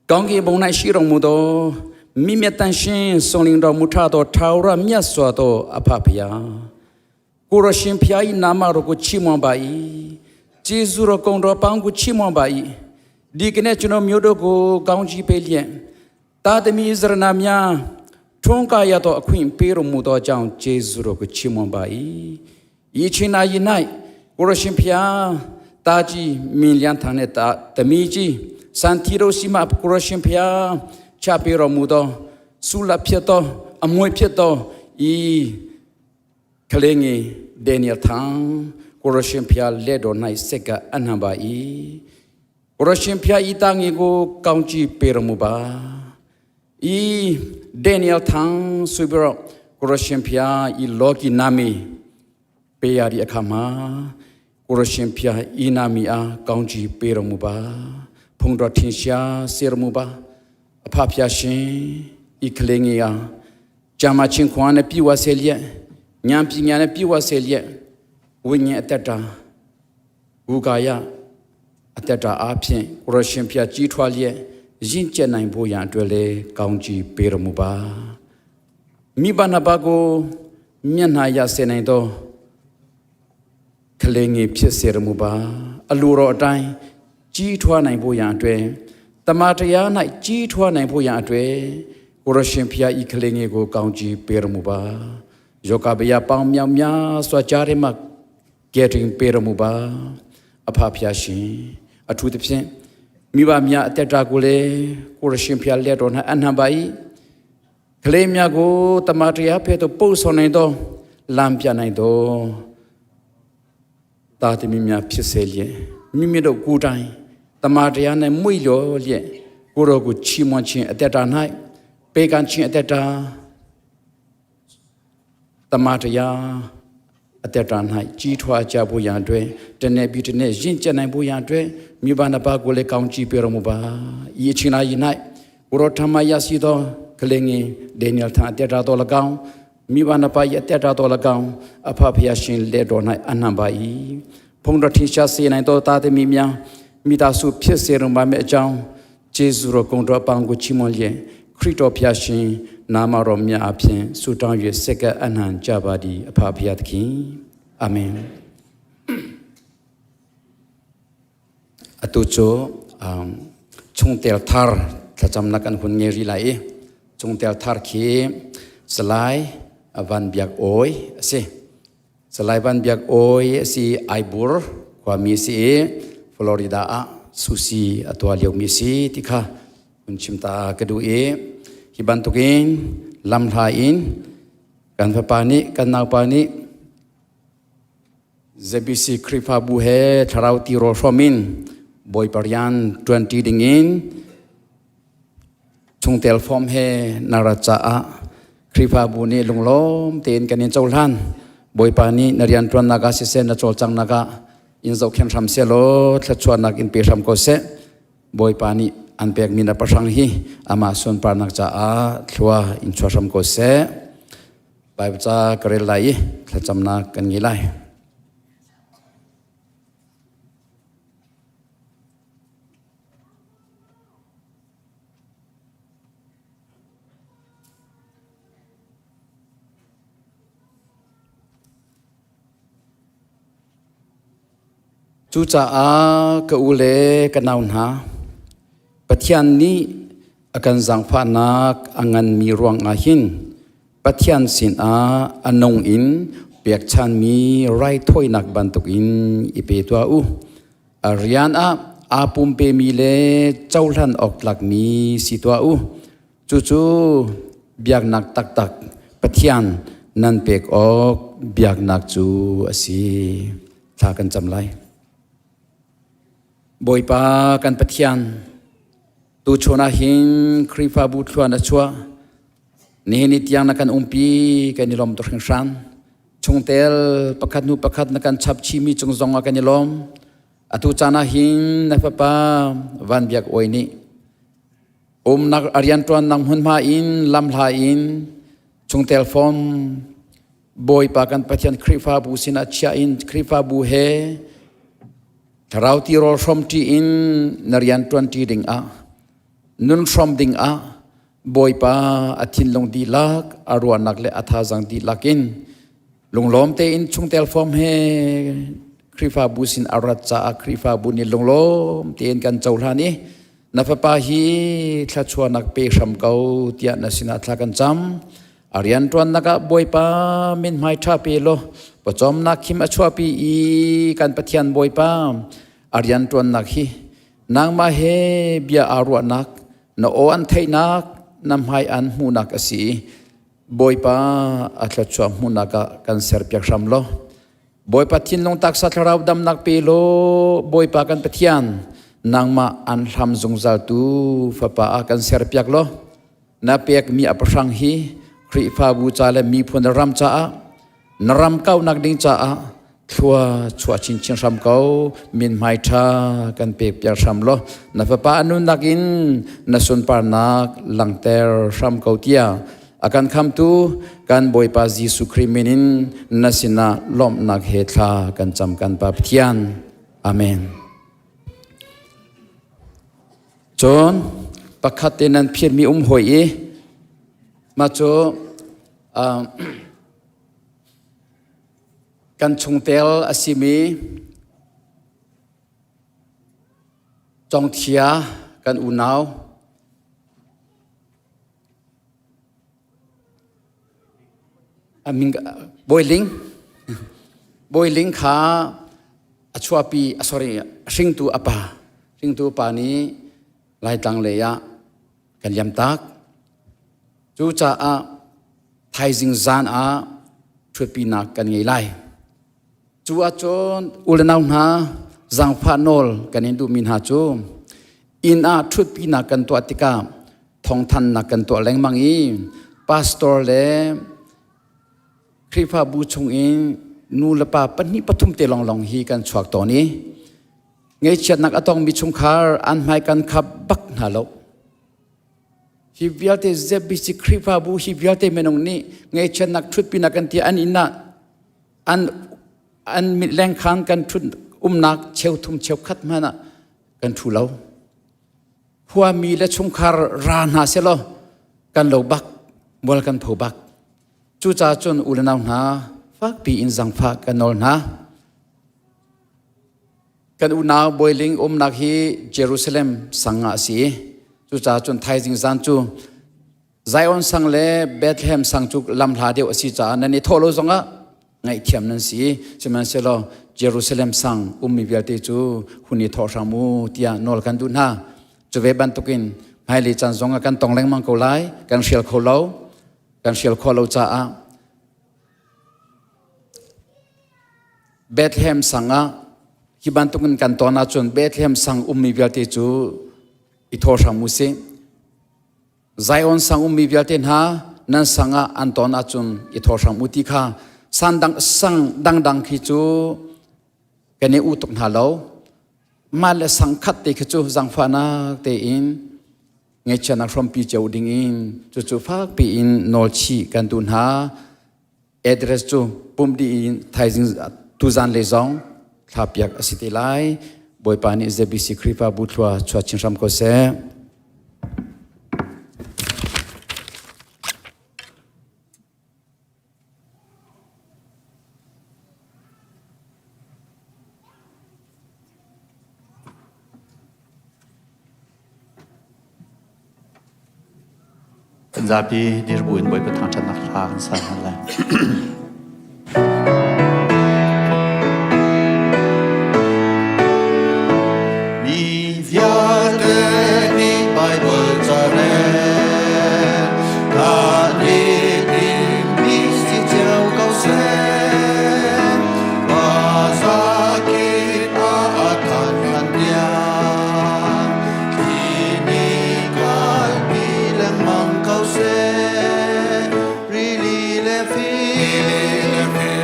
ကောင်းကင်ဘုံ၌ရှိတော်မူသောမိမြတ်တန်ရှင်ဆုံးလင်းတော်မူထသောထာဝရမြတ်စွာသောအဖဖျားကိုရရှင်ဖျား၏နာမတော်ကိုချီးမွမ်းပါ၏ကျေးဇူးတော်ကုံတော်ပေါင်းကိုချီးမွမ်းပါ၏ဒီကနေ့ကျွန်တော်မျိုးတို့ကိုကောင်းချီးပေးလျက်တာသမီစရဏများထွန်းကားရသောအခွင့်ပေးတော်မူသောအကြောင်းကျေးဇူးတော်ကိုချီးမွမ်းပါ၏ဤချိန်နာရီ၌ကိုရရှင်ဖျားတာကြီးမင်းလျံထန်တဲ့တာသမီးကြီးစန်တီရိုစီမကိုရရှင်ဖျားချပေးတော်မူသောဆုလဖြစ်သောအမွေဖြစ်သောဤကလေးငယ်ဒန်နီယယ်ထံကိုရရှင်ဖျားလက်တော်၌စက်ကအနံပါ၏ကိုရရှင်ဖျားဤတာငယ်ကိုကောင်းချီးပေးတော်မူပါဤဒန်နီယယ်ထံဆိုပြီးတော့ကိုရရှင်ဖျားဤလောကီနာမည်ပေးရသည့်အခါမှာကိုရရှင်ဖျားဤနာမည်အားကောင်းချီးပေးတော်မူပါဖုန်တော်ထင်ရှားစေတော်မူပါအဖဖျားရှင်ဤကလေးငယ်အားကြာမချင်းခွန်နဲ့ပြည့်ဝစေလျက်ဉာဏ်ပညာနဲ့ပြည့်ဝစေလျက်ဝိညာဉ်အတ္တတာဝူကာယအတ္တတာအားဖြင့်ကိုရရှင်ဖျားကြီးထွားလျက်ရင့်ကျက်နိုင်ဖို့ရန်အတွက်လေကောင်းချီးပေးတော်မူပါမိဘနှစ်ပါးကိုမျက်နှာရစေနိုင်သောကလေးငယ်ဖြစ်စေတော်မူပါအလိုတော်အတိုင်းကြီးထွားနိုင်ဖို့ရန်အတွက်တမန်တရား၌ကြီးထွားနိုင်ဖို့ရန်အတွက်ကိုရရှင်ဖျားဤကလေးငယ်ကိုကောင်းချီးပေးတော်မူပါယောဂဗျာပေါင်းမြောင်များစွာကြားထဲမှာကယ်တင်ပေးတော်မူပါအဖဖျားရှင်အထူးသဖြင့်မိဘများအသက်တာကိုလည်းကိုရရှင်ဖျားလက်တော်၌အနှံပါ၏ကလေးများကိုတမန်တရားဖဲ့သို့ပို့ဆောင်နိုင်သောလမ်းပြနိုင်သောတာသမီများဖြစ်စေလျက်မိမိတို့ကိုယ်တိုင်တမန်တရား၌မွေ့လျော်လျက်ကိုရောကိုချီးမွမ်းခြင်းအသက်တာ၌ပေကံခြင်းအသက်တာတမန်တရားအသက်တာ၌ကြီးထွားကြဖို့ရန်အတွက်တနေ့ပြီးတနေ့ရင့်ကျက်နိုင်ဖို့ရန်အတွက်မိဘနှစ်ပါးကိုလည်းကောင်းချီးပေးတော်မူပါဤအချိန်လာဤ၌ကိုရောထမရရှိသောကလေးငယ်ဒန်နီယယ်ထံအသက်တာတော်၎င်းမိဘနှစ်ပါး၏အသက်တာတော်၎င်းအဖဖျားရှင်လက်တော်၌အနံပါ၏ဖုံတော်ထင်ရှားစေနိုင်သောသားသမီးများမိသားစုဖြစ်စေတော်မူမယ့်အကြောင်းကျေးဇူးတော်ကုံတော်အပေါင်းကိုချီးမွမ်းလျက်ခရစ်တော်ဖျားရှင်နာမတော်မြတ်အဖျင်ဆုတောင်း၍စက္ကအနံကြပါသည်အဖဖျားသခင်အာမင်အတူချိုချုံတဲthar thlacamnak kan hun ngei ri lai i chungtel thar khi salai van biak oi asi salai van biak oi asi aibur khuami si i Florida ah susi atua lio mi si tikha hun chimta ka du i hi bantukin lamhla in kan fapa nih kan naupa nih. ZBC Khrihfabu he thlarau tirawl hrawm in Bawipa rian ṭuanṭi dingin chungtel form he na rat caah Khrihfabu nih lunglawm tein kan in cohlan. Bawipa nih na rianṭuannak ah siseh na cawlcanghnak ah in zohkhenh hram seh law thluachuahnak in pe hram ko seh. Bawipa nih an pekmi na pahrang hi amah sunparnak caah thlua in chuah hram ko seh. Bible ca ka rel lai i thlacamnak kan ngei lai. Cucaah ka u le ka nau hna, Pathian nih a kan zaangfahnak a nganmi ruangah hin Pathian sinah a nung in pekchanmi raithawinak bantukin i pe tuah u. A rian ah aa pumpemi le cohlan awk tlakmi si tuah u. Cucu biaknak taktak Pathian nan pek awk biaknak cu a si. Thla kan cam lai. Bawipa kan Pathian, tuchun ah hin Khrihfabu thluan a chuah. Nihin ni tiang na kan umpi kan i lawm tuk hringhran. Chungtel pakhat hnu pakhat na kan chap chihmi cung zong ah kan i lawm. Atu caan ah hin na fapa Van Biak Awi nih umnak a rianṭuannak hmunhma in lamhla in chungtel form Bawipa kan Pathian Khrihfabu sinah chia in Khrihfabu he thlarau tirawl hrawmṭi in na rian ṭuanṭi ding ah nun hrawm ding ah Bawipa a thinlung dihlak a ruahnak le a thazaang dihlak in lunglawm tein chungtel form he Khrihfabu sin a rat caah Khrihfabu nih lunglawm tein kan cohlan i na fapa hi thluachuahnak pe hram ko tiah na sinah thla kan cam. A rianṭuannak ah Bawipa mithmai ṭha pe law pawcawmnak khim a chuahpi i kan Pathian Bawipa a rianṭuannak hi nangmah he bia aa ruahnak na aw an theihnak na hmai an hmuhnak a si i Bawipa a thluachuah hmuhnak ah kan serpiak hram law Bawipa thinlung taksa thlarau damnak pe law Bawipa kan Pathian nangmah an hlam zungzaltu fapa ah kan serpiak law na pekmi a pahrang hi Khrihfabu ca le miphun ram caah na ram kaunak ding caah thlua chuah chinchin hram ko mithmai ṭha kan pek piak hram law na fapa a nunnak in na sunparnak langhter hram ko tiah a kan khamtu kan Bawipa Jesuh Khrih min in na sinah lawmhnak he thla kan cam kan Pa Pathian. Amen. Cun pakhat te nan phirmi um hoi i mah cu Kan chungtel a simi Congthia kan unau amin Bawiling Bawiling kha a chuahpi sorry hringtu a pa hringtu pa nih Laitlang lei ah kan liam tak. Cucaah thaizing zan ah ṭhutpinak kan ngei lai. Cu ahcun u le nau hna zaangfah nawl kan in duhmi hna cu inn ah ṭhutpinak kan tuah tikah thawngthannak kan tuah lengmang i pastor le Khrihfabu chungin nu le pa pahnih pathum te lawnglawng hi kan chuak tawn i ngaihchiatnak a tongmi chungkhar an hmai kan khap bak hna lo. Hi vialte ZBC Khrihfabu hi vialte minung nih ngaihchiatnak ṭhutpinak kan ti an inn ah an an mit lengkhan kan ṭhut umnak cheuthum cheukhat hmanh ah kan ṭhu lo. Khuami le chungkhar ra hna selaw kan lo bak, mual kan pho bak. Cucaah cun u le nau hna fakpi in zangfah kan nawl hna. Kan unau Bawiling umnak hi Jerusalem sang ah a si i cucaah cun thaizing zan cu Zion sang le Bethlehem sang cu lamhla deuh a si caah nan i thawh lo zongah ngaihthiam nan si. Sihmanhsehlaw Jerusalem sang ummi vialte cu hun i thawh hram u tiah nawl kan duh hna. Cu ve bantukin hmailei caan zongah kan tong lengmang ko lai, kan hrial kho lo, kan hrial khawh lo caah. Bethlehem sang ah hi bantukin kan ton ahcun Bethlehem sang ummi vialte cu i thaw hram u sih. Zion sang ummi vialte hna nan sang ah an ton ahcun i thaw hram u ti kha san dang sang dangdang khi cu kan i u tuk hna lo. Mah le sang khat te khi cu zangfahnak tein ngaihchiatnak hrawmpi cio ding in cucu fakpi in nawl chih kan duh hna. Address cu pumh dih in thaizing tuzan le zong thlapiak a si te lai. Bawipa nih ZBC Khrihfabu thlua chuah chin hram ko seh. Kan zapi dirbu in Bawipa thangṭhatnak hla kan sa hna lai. Mi vialte nih Baibal ca rel, kan i timmi si cio ko seh. Khuazakip ah a thanh hlan tiang, Thlimi kalpi lengmang ko seh. Rili le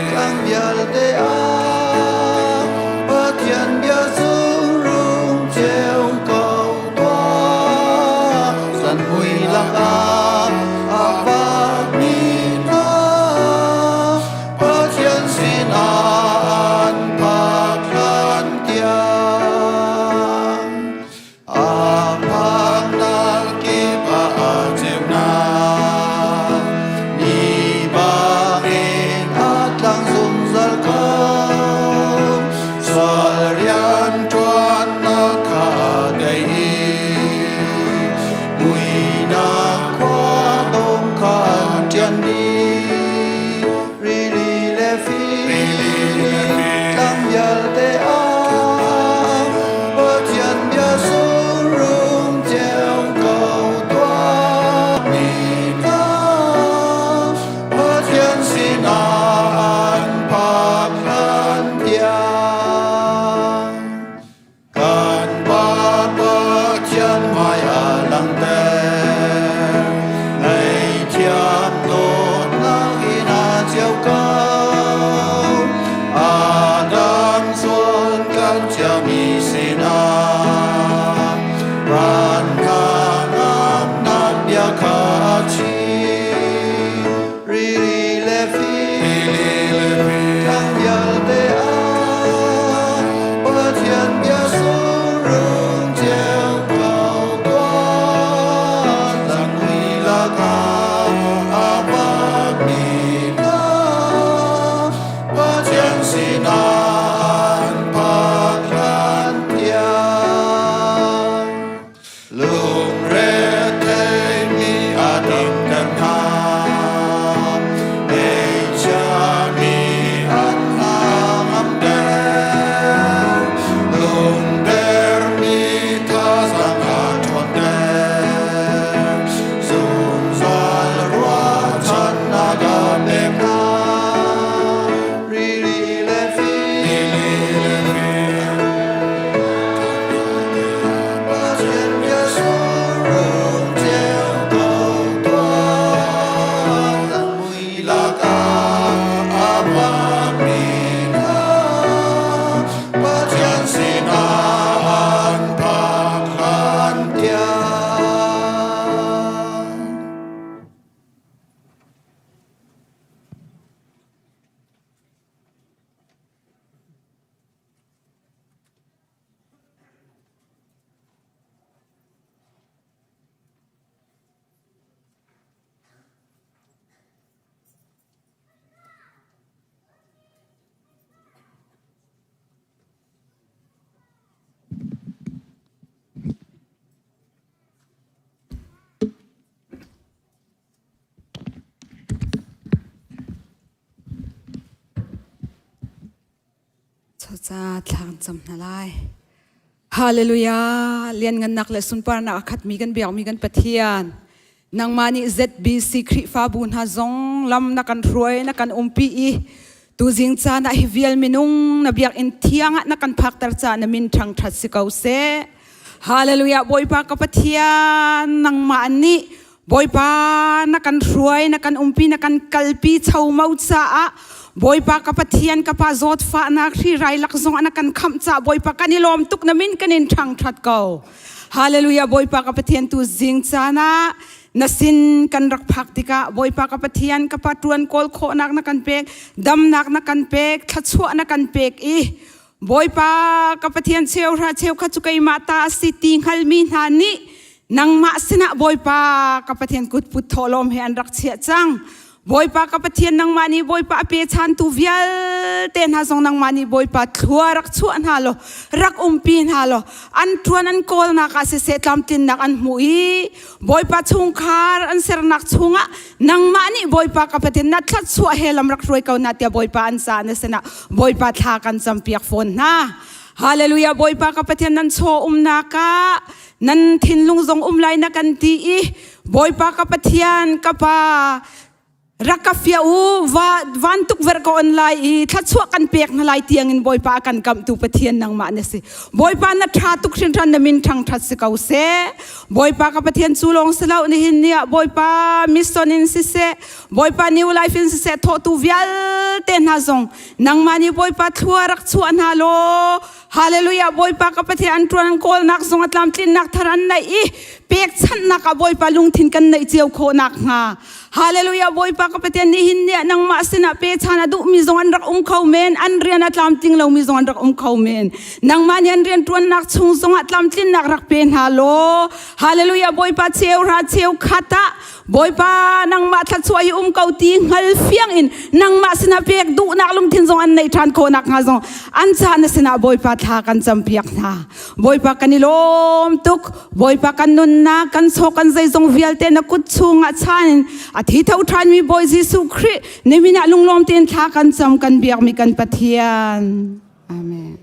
tlang vialte ah Pathian bia rung ceu ko tuah. Zan mui lakah a vakmi hna Pathian sinah an phak hlan tiang. A phaknak kip ah a ceunak ni bangin a tlang zungzal ko. Sual rianṭuannak kha a tei i muihnak khua dong kha an ṭian dih. Rili le tlang vialte ah Pathian bia sung ceu ko tuah. Mi hna Pathian sinah an phak hlan tiang. Kan Pa Pathian hmai ah langhter, ngaihthiam dawtnak in a ceu ko. Adam sual kan ciami sinah, van ngamnak bia kha a chim. Rili le tlang vialte ah Pathian bia sung ceu ko tuah. Zangui lakah a pakmi hna Pathian sinah an phak hlan tiang. Lungretheimi a damter hna, eichiami an hnangamter. Lungdermi thazaang a ṭhawnter, zungzal ruahchannak a pek hna. Rili le Pathian sinah an phak hlan tiang. Cucaah thla kan cam hna lai. Hallelujah! Lianngannak le sunparnak a khatmi kan biakmi kan Pathian. Nangmah nih ZBC Khrihfabu hna zong lam na kan hruai, na kan umpi i Tuzing caan ah hi vial minung na biakinn thiang ah na kan phakter caah na min ṭhangṭhat si ko seh. Hallelujah Bawipa ka Pathian nangmah nih Bawipa na kan hruai na kan umpi na kan kalpi chomau caah Bawipa ka Pathian ka pa zawtfahnak hri rai lak zong ah na kan khamh caah Bawipa kan i lawm tuk na min kan in ṭhangṭhat ko. Hallelujah Bawipa ka Pathian tu zing caan ah na sin kan rak phak tikah Bawipa ka Pathian ka pa ṭuan kawl khawhnak na kan pek damnak na kan pek thluachuah na kan pek i Bawipa ka Pathian cheuhra cheukhat cu keimah ta a si ti hngalmi hna nih nangmah sinah Bawipa ka Pathian kutput thawhlawm he an rak chiah cang. Bawipa ka Pathian nangmah nih Bawipa a pechantu vialte hna zong nangmah nih Bawipa thlua rak chuah hna law rak umpi hna law an ṭuan an kawlnak ah siseh tlamtlinnak an hmuh i Bawipa chungkhar an sernak chungah nangmah nih Bawipa ka Pathian na thluachuah he lam rak hruai ko na tiah Bawipa an ca na sinah Bawipa thla kan campiak fawn hna. Hallelujah Bawipa ka Pathian nan chaw umnak ah nan thinlung zong um lai na kan ti i Bawipa ka Pathian ka pa rak ka fia u va van tuk ver ko on lai i thluachuah kan pek hna lai tiangin Bawipa a kan kamhtu Pathian nangmah na si Bawipa na tha tuk hrinhran na min thang that si ko seh Bawipa ka Pathian cu lawng si lo nihin ni ah Bawipa mission in siseh Bawipa New Life in siseh thawhtu vialte hna zong nangmah nih Bawipa thlua rak chuah hna law Hallelujah Bawipa ka Pathian an tuan an kawlnak zong a tlamtlinnak thar an neih i pekchanhnak ah Bawipa lungthin kan neih cio khawh nakhnga Hallelujah Bawipa ka Pathian nihin ni ah nangmah sinah pechan a duhmi zong an rak um kho men an rian a tlamtling lomi zong an rak um kho men nangmah nih an rian ṭuannak chung zongah tlamtlinnak rak pe hna law Hallelujah Bawipa cheu hra cheu khat ah Bawipa nangmah thluachuah hi um ko ti hngal fiang in nangmah sinah pek duhnak lungthin zong an neih ṭhan khawh nakhnga zong an ca na sinah Bawipa thla kan campiak hna Bawipa kan i lawm tuk Bawipa kan nunnak kan chaw kan zeizong vialte na kut chungah chan in a thi tho ṭhanmi Bawi Jesuh Khrih na min ah lunglawm tein thla kan cam kan biakmi kan Pathian Amen.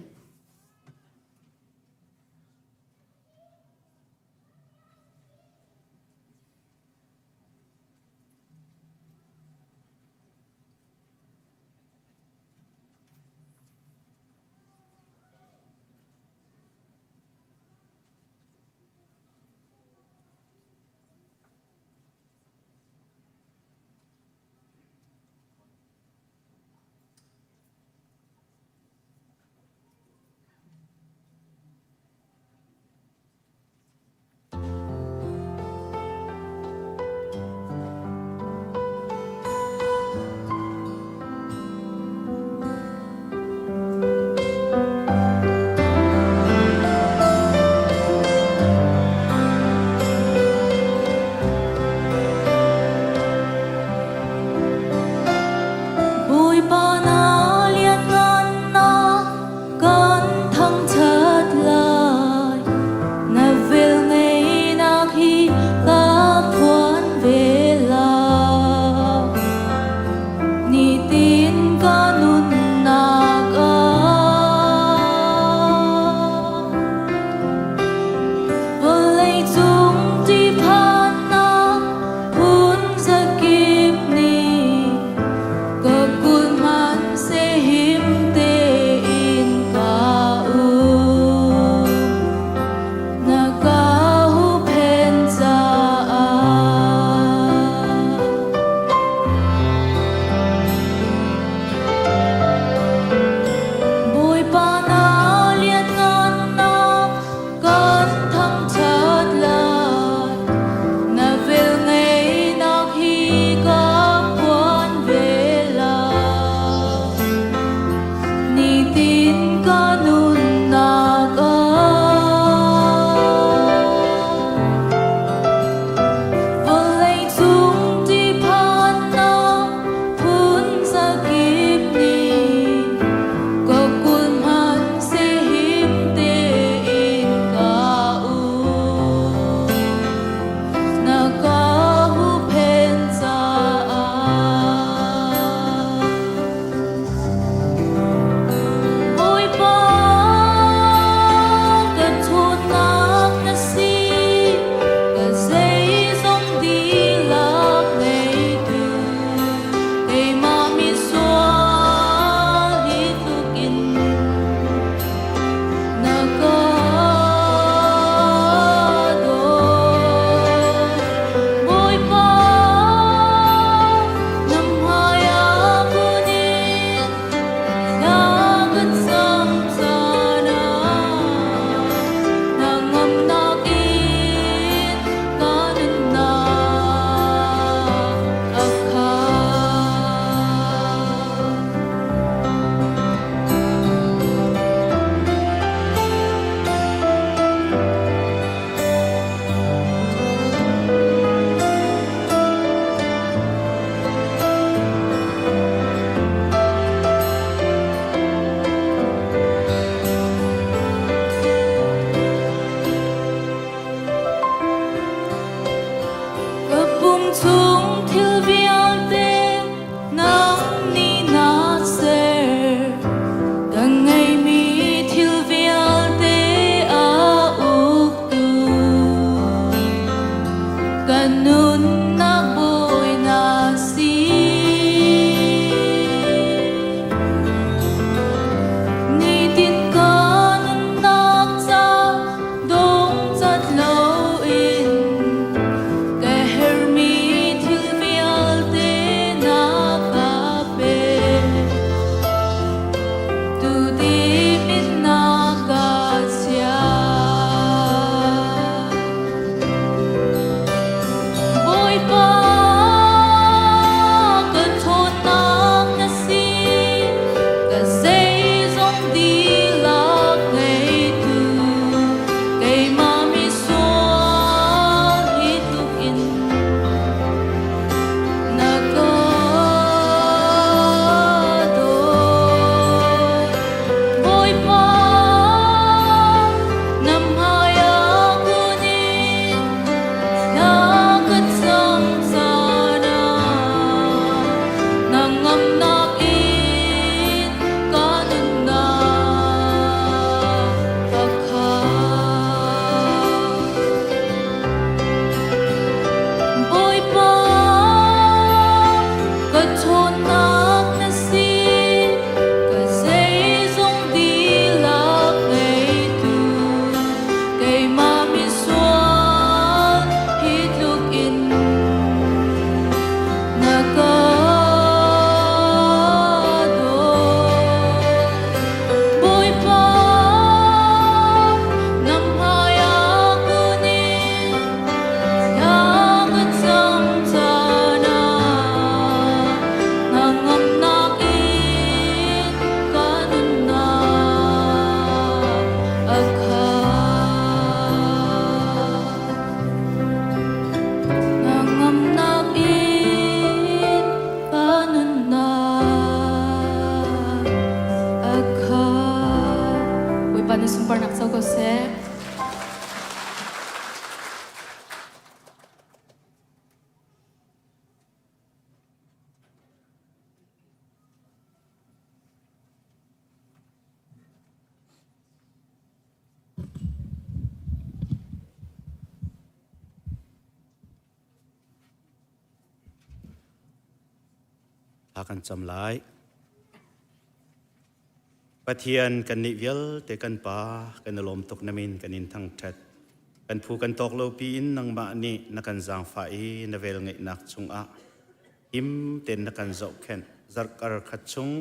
Bawipa na lianngannak kan thangṭhat lai. Na velngeihnak hi ka phuan ve lai. Nitin ka nunnak ah vawleicung ṭihphannak phun zakip nih ka kut hmanhseh him tein ka um. Na ka huhphenh caah. Bawipa na lianngannak kan thangṭhat lai. Na velngeihnak hi ka phuan ve lai. Nitin ka nunnak ah vawleicung ṭihphannak phun zakip nih ka kut hmanhseh him tein ka um. Na ka huhphenh caah. Bawipa ka ṭhawnnak na si, ka zeizong dihlak ngeitu, keimah misual. nih na ser. Ka ngeihmi thil vialte a uktu. Ka nunnak bawi na si. Nitin ka nunnak ca dongcat loin ka herhmi thil vialte na ka pek. Tutim in na ka chiah. Bawipa, ka ṭhawnnak na si, ka zeizong dihlak ngeitu, keimah misual hi tluk in na ka dawt. Bawipa, na hmai ah kun in na ka cam caan ah na ngamnak in ka nunnak a khat. Bawipa, ka ṭhawnnak na si, ka zeizong dihlak ngeitu, keimah misual hi tluk in na ka dawt. Bawipa, na hmai ah kun in na ka cam caan ah na ngamnak in ka nunnak a khat. Na ngamnak in ka nunnak a khat. Bawipa nih sunparnak co ko seh. Thla kan cam lai. Pathian kan nih vialte kan pa kan i lawm tuk na min kan in thangṭhat. Kan phu kan tawk lo piin nangmah nih na kan zaangfah i na vel ngeihnak chungah him tein na kan zohkhenh. Zarhkar khat chung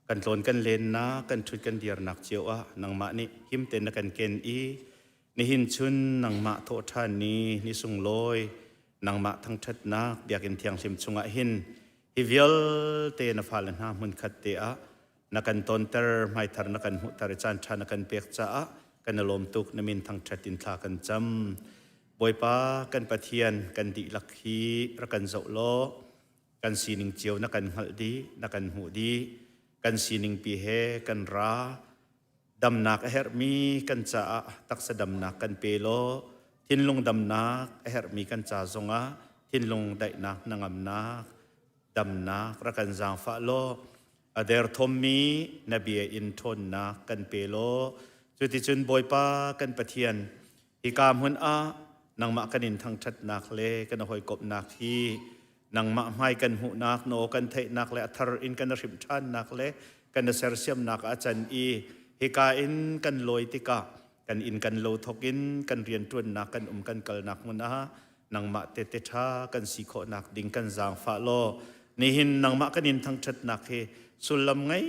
kan tlawn kan lennak kan ṭhut kan dirnak cio ah nangmah nih him tein na kan ken i nihin chun nangmah thawhṭhan ni ni sunglawi nangmah thangṭhatnak biakinn thianghlim chungah hin hi vialte na fale hna hmunkhat te ah na kan tonter hmaithar na kan hmuhter i caan ṭha na kan pek caah kan i lawm tuk na min thangṭhat in thla kan cam Bawipa kan Pathian kan dihlak hi rak kan zoh law kan sining cio na kan hngalh dih na kan hmuh dih kan sining pi he kan ra damnak a herhmi kan caah taksa damnak kan pe law thinlung damnak a herhmi kan ca zongah thinlung daihnak hnangamnak damnak rak kan zaangfah law a derthawmmi na bia in ṭhawnnak kan pe law cuticun Bawipa kan Pathian hika hmun ah nangmah kan in thangṭhatnak le kan hawikomhnak hi nangmah hmai kan hmuhnak na aw kan theihnak le a thar in kan hrimh ṭhannak le kan sersiamnak a can i hika in kan lawi tikah kan inn kan lo thok in kan rianṭuannak kan um kan kalnak hmun ah nangmah tete ṭha kan si khawhnak ding kan zaangfah law nihin nangmah kan in thangṭhatnak hi sullam ngei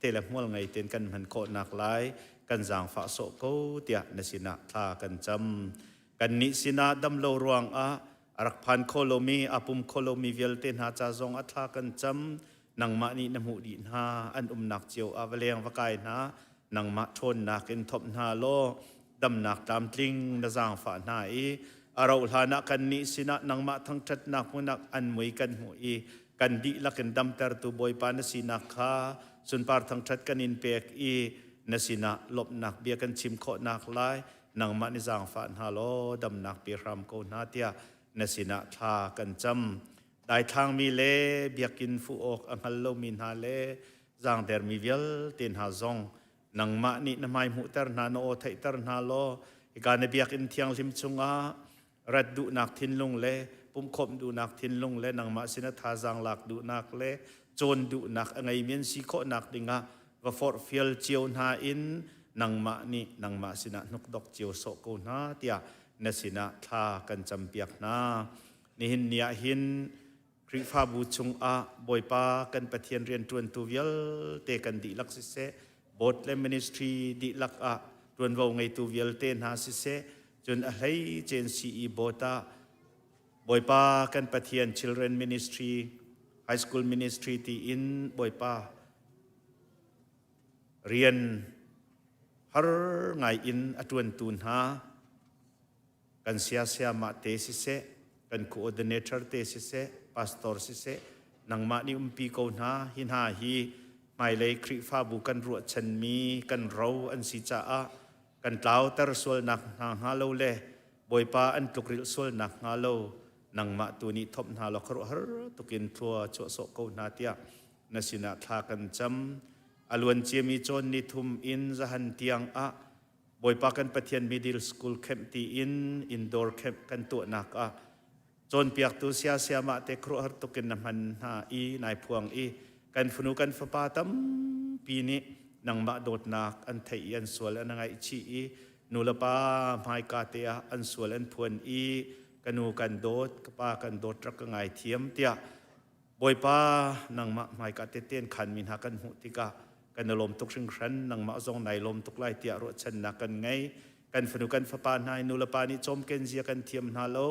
te le hmual ngei tein kan hman khawhnak lai kan zaangfah sawh ko tiah na sinah thla kan cam. Kannih sinah damlo ruangah a rak phan kho lomi, a pum kho lomi vialte hna ca zong ah thla kan cam. Nangmah nih na hmuh dih hna, an umnak cio ah va leng va kai hna, nangmah ṭhawnnak in thawp hna law damnak tlamtling na zaangfah hna i a rauh hlan ah kannih sinah nangmah thangṭhatnak hmun ah an mui kan hmuh i kan dihlak in damtertu Bawipa na sinak kha sunpar thangṭhat kan in pek i na sinah lawmhnak bia kan chim khawhnak lai nangmah nih zaangfah hna law damnak pe hram ko hna tiah na sinah thla kan cam. Daithlangmi le biakinn fuh awk a hngal lomi hna le zaangdermi vialte hna zong nangmah nih na hmai hmuhter hna, na aw theihter hna law hika na biakinn thianghlim chungah rat duhnak thinlung le pumhkhawmh duhnak thinlung le nangmah sinah thazaang lak duhnak le cawn duhnak a ngeimi an si khawhnak dingah va forhfial cio hna in nangmah nih nangmah sinah hnukdok cio sawh ko hna tiah na sinah thla kan campiak hna. Nihin ni ah hin Khrihfabu chungah Bawipa kan Pathian rianṭuantu vialte kan dihlak siseh, board le ministry dihlak ah ṭuanvo ngeitu vialte hna siseh, cun a hleice in CE board ah Bawipa kan Pathian Children Ministry, High School Ministry tiin Bawipa rian har ngai in a ṭuantu hna kan siasiamah te siseh, kan coordinator te siseh, pastor siseh, nangmah nih umpi ko hna. Hi hna hi hmailei Khrihfabu kan ruahchanmi kan ro an si caah kan tlauter sualnak hna hnga lo le Bawipa an tlukrilh sualnak hnga lo nangmah tu nih thomh hna law khuaruahhar tukin thlua chuah sawh ko hna tiah na sinah thla kan cam. A luan ciami cawn ni thum in zahan tiang ah Bawipa kan Pathian middle school camp tiin indoor camp kan tuahnak ah cawnpiaktu siasiamah te khuaruahhar tukin na hman hna i nai phuang i kan fanu kan fapa tampi nih nangmah dawtnak an theih i an sual an ngaihchih i nulepa hmaika te ah an sual an phuan i ka nu kan dawt ka pa kan dawt rak ka ngaithiam tiah Bawipa, nangmah hmaika tete an khanmi hna kan hmuh tikah kan i lawm tuk hringhran, nangmah zong nai lawm tuk lai tiah ruahchannak kan ngei. Kan fanu kan fapa hna i nulepa nih cawmken zia kan thiam hna lo,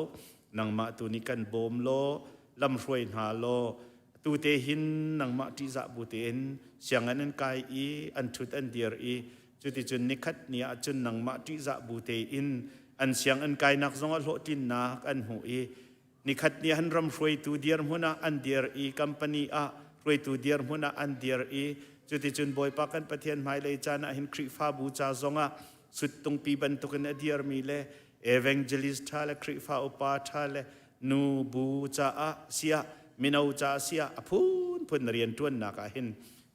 nangmah tu nih kan bawm law, lamhruai hna law, atu te hin nangmah ṭihzah bu tein sianginn an kai i an ṭhut an dir i cuticun nikhat ni ah cun nangmah ṭihzah bu tein an sianginn kainak zongah hlawhtlinnak an hmuh i Nikhat ni han ram hruaitu dirhmun ah an dir i company ah hruaitu dirhmun ah an dir i cuticun Bawipa kan Pathian hmailei caan ah hin Khrihfabu ca zongah suttungpi bantukin a dirmi le evangelist ṭha le Khrihfa upa ṭha le nu bu caah siah mino caah siah a phunphun rianṭuannak ah hin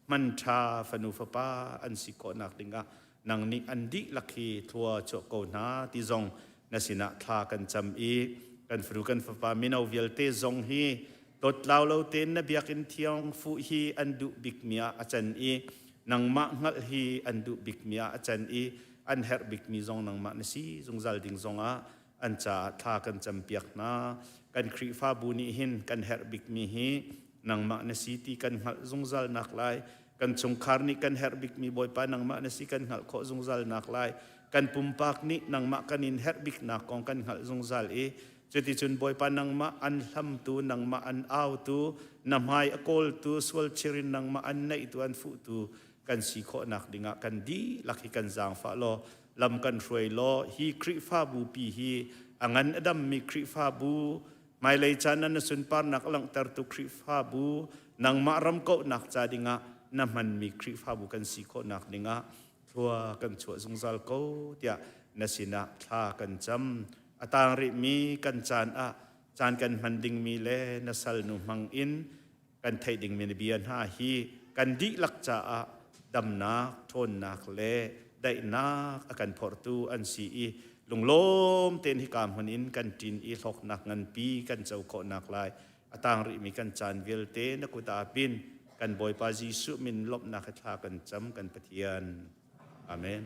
hman ṭha fanu fapa an si khawhnak dingah nang nih an dihlak hi thlua chuah ko hna ti zong na sinah thla kan cam i kan fanu kan fapa mino vialte zong hi dawtlau lo tein na biakinn thiang fuh hi an duh bikmi ah a can i nangmah hngalh hi an duh bikmi ah a can i an herh bikmi zong nangmah na si zungzal ding zongah an caah thla kan campiak hna. Kan Khrihfabu nih hin kan herh bikmi hi nangmah na si ti kan hngalh zungzal nak lai. Kan chungkhar nih kan herh bikmi Bawipa nangmah na si kan hngalh khawh zungzal nak lai. Kan pumpak nih nangmah kan in herh biknak kong kan hngalh zungzal i cuticun Bawipa nangmah an hlamtu, nangmah an autu, na hmai a kawltu, sual chirin nangmah an naihtu, an fuhtu kan si khawhnak dingah kan dihlak hi kan zaangfah law lam kan hruai law hi Khrihfabu pi hi a ngan a dammi Khrihfabu hmailei caan ah na sunparnak a langhtertu Khrihfabu nangmah ram kauhnak ca dingah na hmanmi Khrihfabu kan si khawhnak dingah thlua kan chuah zungzal ko tiah na sinah thla kan cam. A tang rihmi kan caan ah caan kan hman dingmi le na salnu hmang in kan theih dingmi na bia hna hi kan dihlak caah damnak, ṭhawnnak le daihnak a kan phorhtu an si i lunglawm tein hika hmun in kan ṭin i hlawknak nganpi kan co khawhnak lai a tang rihmi kan caan vialte na kut ah pin kan Bawipa Jesuh min lawmhnak he thla kan cam kan Pathian. Amen.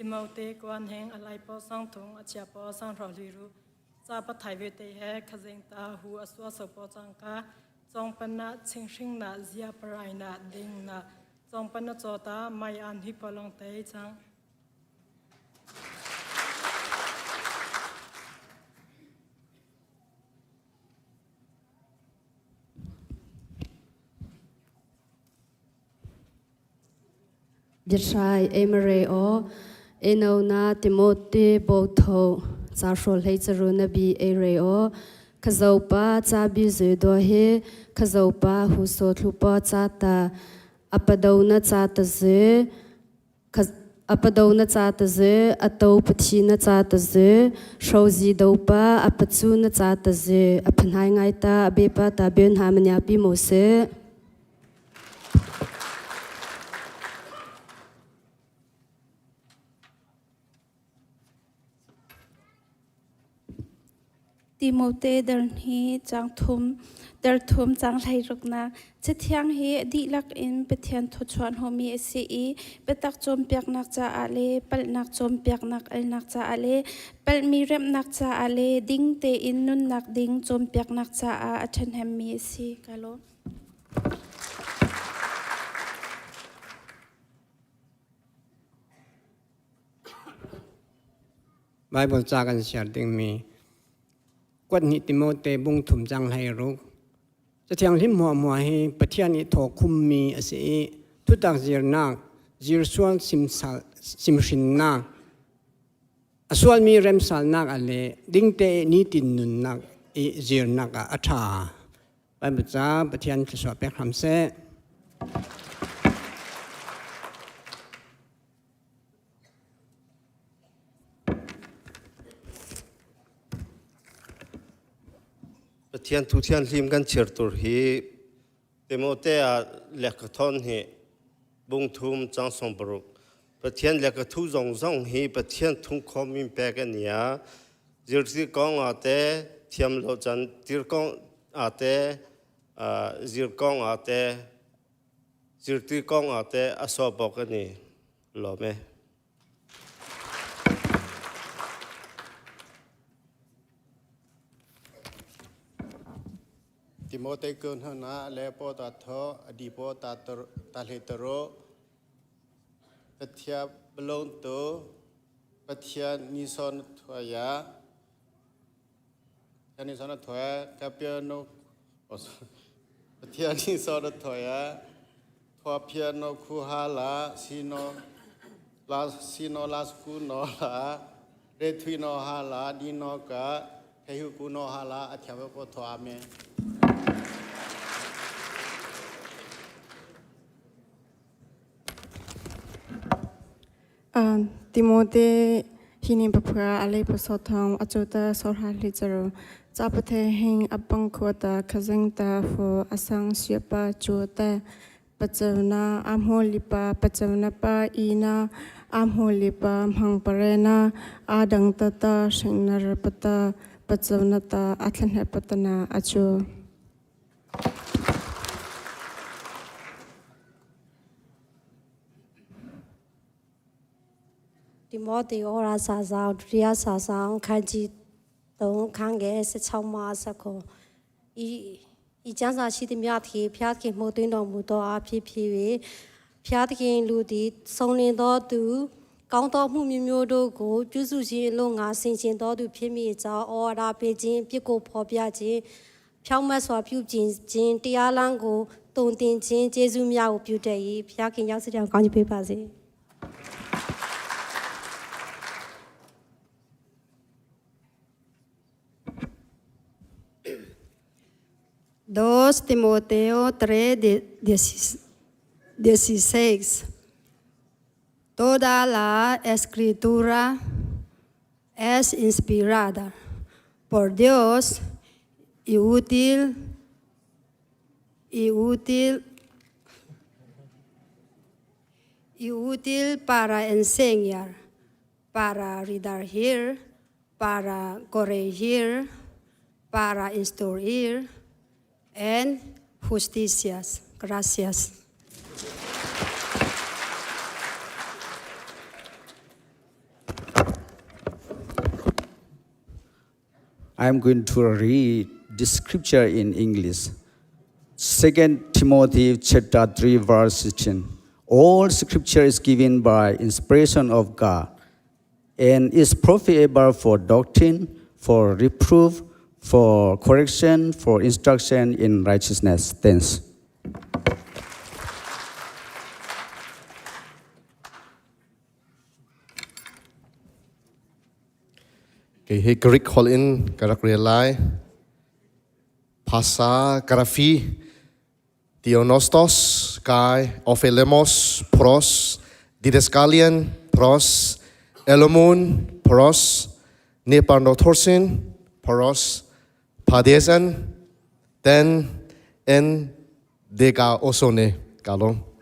Timote kuan heng alai po sang thung achia po sang ro li ru cha pa thai ve te he khazeng ta hu aswa so po chang ka chong pan na ching hring na zia parai na ding na. Cong pan na chaw ta mai an hi pa long te chang. Biahrai Emre aw Eno na Timote Botho ca hrawl hlei caru na bi Ere aw Khazopa ca bi zui do he Khazopa hu so thlupa ca ta apado na ca ta ze apado na ca ta ze ato pathi na ca ta ze hrozi dopa apachu na ca ta ze aphanai ngai ta abepa ta ben ha manya pi mo se. Timote darhni caang thum darthum caang hleiruknak Cathiang hi a dihlak in Pathian thawchuah hnawhmi a si i biatak cawnpiaknak caah le palhnak cawnpiaknak alnak caah le palhmi remhnak caah le ding tein nunnak ding cawnpiaknak caah a ṭhahnemmi a si. Ka lawm. Baibal ca kan share dingmi kuat hnih Timote bung thum cang hlei ruk. Cathiang hlim hmuahhmuah hi Pathian i thaw khummi a si i thutak zirnak, zirsual simhrinnak, a sualmi remsalnak ah le dingte i nitin nunnak i zirnak ah a ṭha. Baibal ca Pathian thluachuah pek hram seh. Pathian thu thianghlim kan chir tur hi Timote ah lehkhathawn hi bung thum cang song paruk Pathian lehkhathu zong zong hi Pathian thung khawm in pek an ia zirti kong ah te thiam lo chan tir kong ah te zir kong ah te zirti kong ah te a so bok ani lawm e. Timote kun hna le po ta tho adi po ta ta hle taro Pathia balong to Pathian ni son thoya Pathian ni son thoya kapiano Pathian ni son thoya Thua phiano khu ha la sino la sino la sku no la re thui no ha la di no ka he hu ku no ha la a thiam ko tho amen. Timote hinin paphura alei paso thong achota sorha hlicharo chapathe hing apang khota khazeng ta fo asang siapa chota pachona amholipa pachona pa ina amholipa mhangparena adang tata shingnar pata pachona ta athlanhe patana achu. တိမောသေဩရာစာဆောင်ဒုတိယစာဆောင်ခန်းကြီး3ခန်းငယ်16မှ19ဤဤကျမ်းစာရှိသမျှသည်ဖျားသခင်မှုသွင်းတော်မူသောအဖြစ်ဖြစ်၍ဖျားသခင်လူသည်စုံလင်သောသူကောင်းသောမှုမျိုးမျိုးတို့ကိုပြုစုခြင်းအလို့ငါဆင်ခြင်သောသူဖြစ်မိအကြောင်းဩဝါဒပေးခြင်းပြစ်ကိုဖော်ပြခြင်းဖြောင့်မတ်စွာပြုပြင်ခြင်းတရားလမ်းကိုတုံတင်ခြင်းကျေးဇူးများကိုပြုတတ်၏ဖျားခင်ရောက်စတဲ့ကောင်းချီးပေးပါစေ 2 Timoteo 3, 16. Toda la escritura es inspirada por Dios y útil y útil y útil para enseñar, para redarguir, para corregir, para instruir en justicias. Gracias. I am going to read the scripture in English. 2 Timothy chapter 3 verse 16. All scripture is given by inspiration of God and is profitable for doctrine, for reproof, for correction, for instruction in righteousness. Thanks. Kei hi Greek holh in ka rak rel lai. Phasa Karafi Theonostos kai Ophelemos pros Didascalian pros Elomun pros Neparnothorsin pros Phadesan ten en Deka Osone kalong.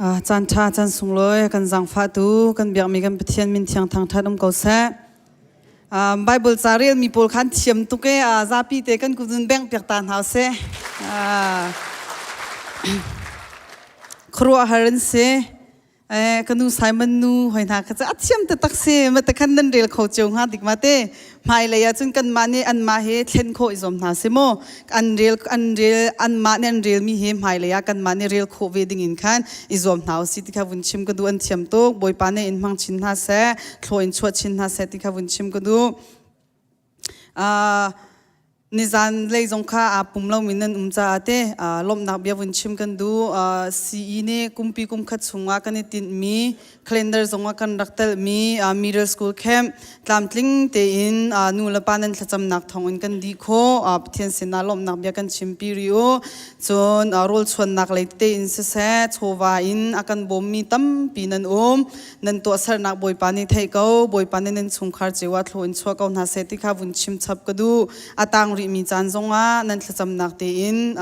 Caan ṭha caan sunglawi kan zaangfahtu kan biakmi kan Pathian min thiang thangṭhat um ko seh. Bible ca relmi pawl khan thiam tuk e zapi te kan kuzun bengh piak ta hna seh. Khuaruahhar an si. Eh, ka nu Simon nu hoi hna kha cu a thiam taktak si ma te khan nan rel kho cio hnga dik ma te hmailei ah cun kanmah nih anmah he thlen khawh i zuam hna si mu an rel an rel anmah nih an relmi he hmailei ah kanmah nih rel khawh ve ding in khan i zuam hna usih ti kha vun chim ka duh an thiam tuk Bawipa nih in hmang chin hna seh thlaw in chuah chin hna seh ti kha vun chim ka duh uh, Nizan lei zong kha aa pum lomi nan um caah te lawmhnak bia vun chim kan duh. CE nih kumpi kum khat chungah kan i tinhmi calendar zongah kan rak telhmi middle school camp tlamtling tein nu le pa nan thlacamnak thawngin kan dih khawh. Pathian sinah lawmhnak bia kan chimpi rih u. Cun rawlchuannak lei tete in siseh chawva in a kan bawmmi tampi nan um. Nan tuahsernak Bawipa nih theih ko, Bawipa nih nan chungkhar cio ah thlaw in chuah ko hna seh ti kha vun chim chap ka duh. A tang rihmi caan zongah nan thlacamnak tein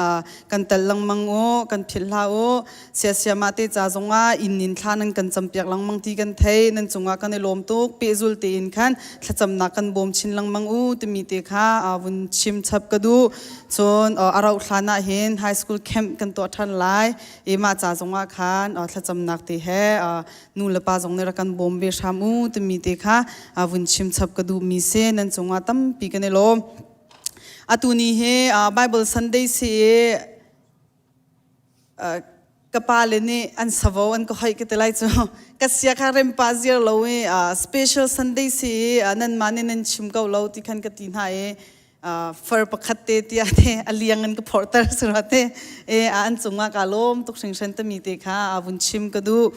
kan tel lengmang u, kan philh hlah u. Siasiamah te ca zongah inn in thla nan kan campiak lengmang ti kan thei. Nan cungah kan i lawm tuk. Pehzul tein khan thlacamnak kan bawm chin lengmang u timi te kha vun chim chap ka duh. Cun a rauh hlan ah hin high school camp kan tuah ṭhan lai. I mah ca zongah khan thlacamnak te he nu le pa zong nih rak kan bawm ve hram u timi te kha vun chim chap ka duhmi si nan cungah tampi kan i lawm. Atu ni hi Bible Sunday si i ka pa le nih an savo an ka hoih ka ti lai cu ka sia kha rem pa ziar lo i special Sunday si i nan mah nih nan chim ko lo ti khan ka ti hna i far pakhat te tiah te a liang in ka phorhter sura te e an cungah ka lawm tuk hringhran tami te kha a vun chim ka duh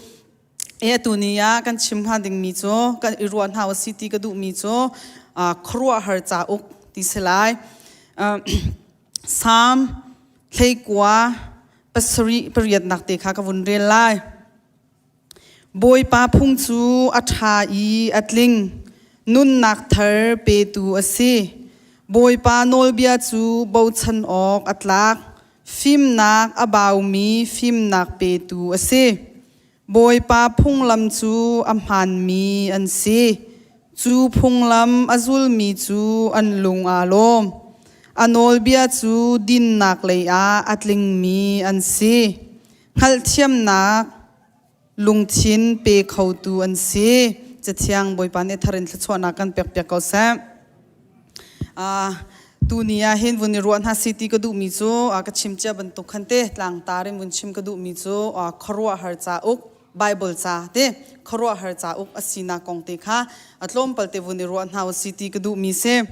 e atu ni ah kan chim hnga dingmi cu kan i ruah hna si ti ka duhmi cu khuaruahhar cauk ti si lai Psalm thleikua pasarih pariatnak te kha ka vun rel lai Bawipa phung cu a ṭha i a tling, nunnak thar petu a si. Bawipa nawlbia cu bochan awk a tlak, fimnak a baumi fimnak petu a si. Bawipa phunglam cu a hmaanmi an si, cu phunglam a zulmi cu an lung aa lawm. A nawlbia cu dinnak lei ah a tlingmi an si. Hngalhthiamnak lungthin pe khotu an si. Cathiang Bawipa nih thar in thluachuahnak kan pekpiak ko seh. Uh, tuni ah hin vun i ruah hna si ti ka duhmi cu uh, ka chim cia bantuk khan te tlangtar in vun chim ka duhmi cu uh, khuaruahhar cauk Bible ca te khuaruahhar cauk a sinak kong te kha a tlawmpal te vun i ruah hna si ti ka duhmi si.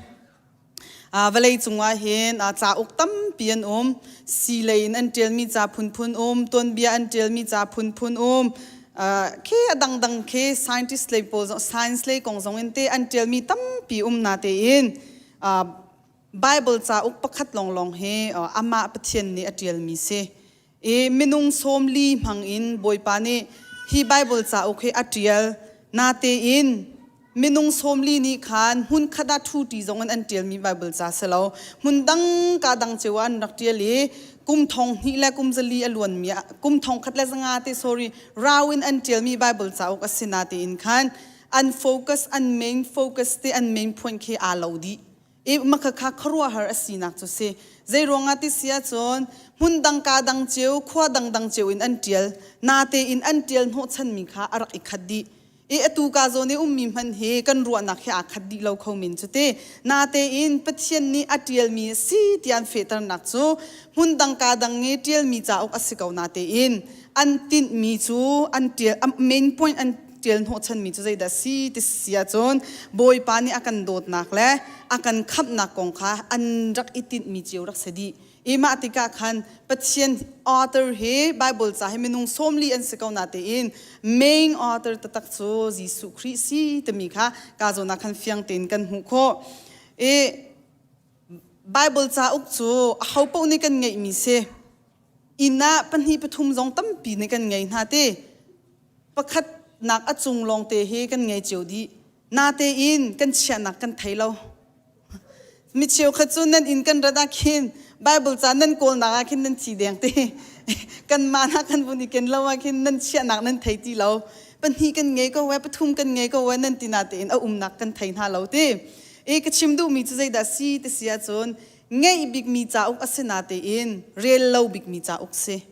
Vawlei cungah hin cauk tampi an um. Sii in an ṭialmi ca phunphun um, tuanbia an ṭialmi ca phunphun um. Khi a dangdang khi scientist lei pawl zong, science lei kong zong in te an ṭialmi tampi um na tein Bible cauk pakhat lawnglawng hi amah Pathian nih a ṭialmi si. I minung sawmli hmang in Bawipa nih hi Bible cauk hi a ṭial. Natein minung sawmli nih khan hmunkhat ah ṭhuṭi zong in an ṭialmi Bible ca si lo. Hmun dang ka dang cio ah an rak ṭial i kum thong hnih le kum zali a luanmi kum thong khat le zanga te sorry rau in an ṭialmi Bible cauk a si natein khan an focus an main focus te an main point khi aa lo dih. I makhakha khuaruahhar a sinak cu si. Zeiruangah ti si ahcun hmun dang ka dang cio, khua dangdang cio in an ṭial. Natein an ṭial hnawhchanmi kha a rak i khat dih. I atu ka zawn i ummi hmanh hi kan ruahnak hi aa khat dih lo kho men cu ti. Natein Pathian nih a ṭialmi a si ti an fehternak cu hmun dang ka dang i ṭialmi cauk a si ko natein an tinhmi cu an ṭial main point an ṭial hnawhchanmi cu zeidah si ti si ahcun Bawipa nih a kan dawtnak le a kan khamhnak kong kha an rak i tinhmi cio rak si dih. I mah tikah khan Pathian author hi Bible ca hi minung sawmli an si ko natein main author taktak cu Jesuh Khrih si timi kha ka zawn ah khan fiang tein kan hmuh khawh. I Bible cauk cu ahopaoh nih kan ngeihmi si. Inn ah pahnih pathum zong tampi nih kan ngei hna ti. Pakhat nak a cung lawngte hi kan ngei cio dih. Natein kan chiahnak kan thei lo. Mi cheukhat cu nan inn kan rat ah khin Bible ca nan kawlnak ah khin nan thi deng te. Kanmah hna kan vun i ken lo ah khin nan chiahnak nan thei ti lo. Pahnih kan ngei ko e, pathum kan ngei ko e nan ti na tein a umnak kan thei hna lo ti. E ka chim duhmi cu zeidah si ti si ahcun ngeih bikmi cauk a si na tein rel lo bikmi cauk si.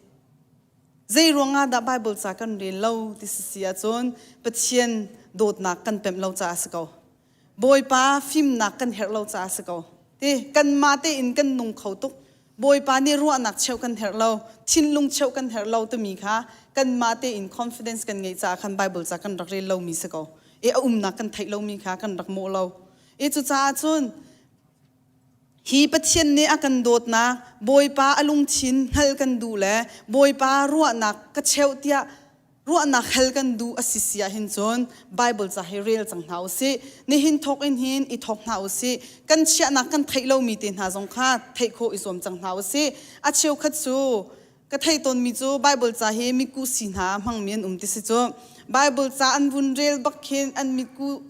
Zei ruangah dah Bible ca kan rel lo ti si si ahcun Pathian dawtnak kan pemh lo caah a si ko. Bawipa fimnak kan herh lo caah a si ko. Ti kanmah tein kan nung kho tuk. Bawipa nih ruahnak cheuh kan herh lo, thinlung cheuh kan herh lo timi kha kanmah tein confidence kan ngeih caah khan Bible ca kan rak rel lomi si ko. E a umnak kan theih lomi kha kan rak mawh lo. E cucaah cun hi Pathian nih a kan dawtnak, Bawipa a lungthin hngalh kan duh le Bawipa ruahnak ka cheuh tiah ruahnak hal kan duh a si si ahhin cun Bible ca hi rel cang hna usih. Nihin thawk in hin i thawk hna usih. Kan chiahnak kan theih lomi te hna zong kha theih khawh i zuam cang hna usih. A cheukhat cu ka theih tawnmi cu Bible ca hi miku si hna hmangmi an um ti si cu. Bible ca an vun rel bak khin an mitku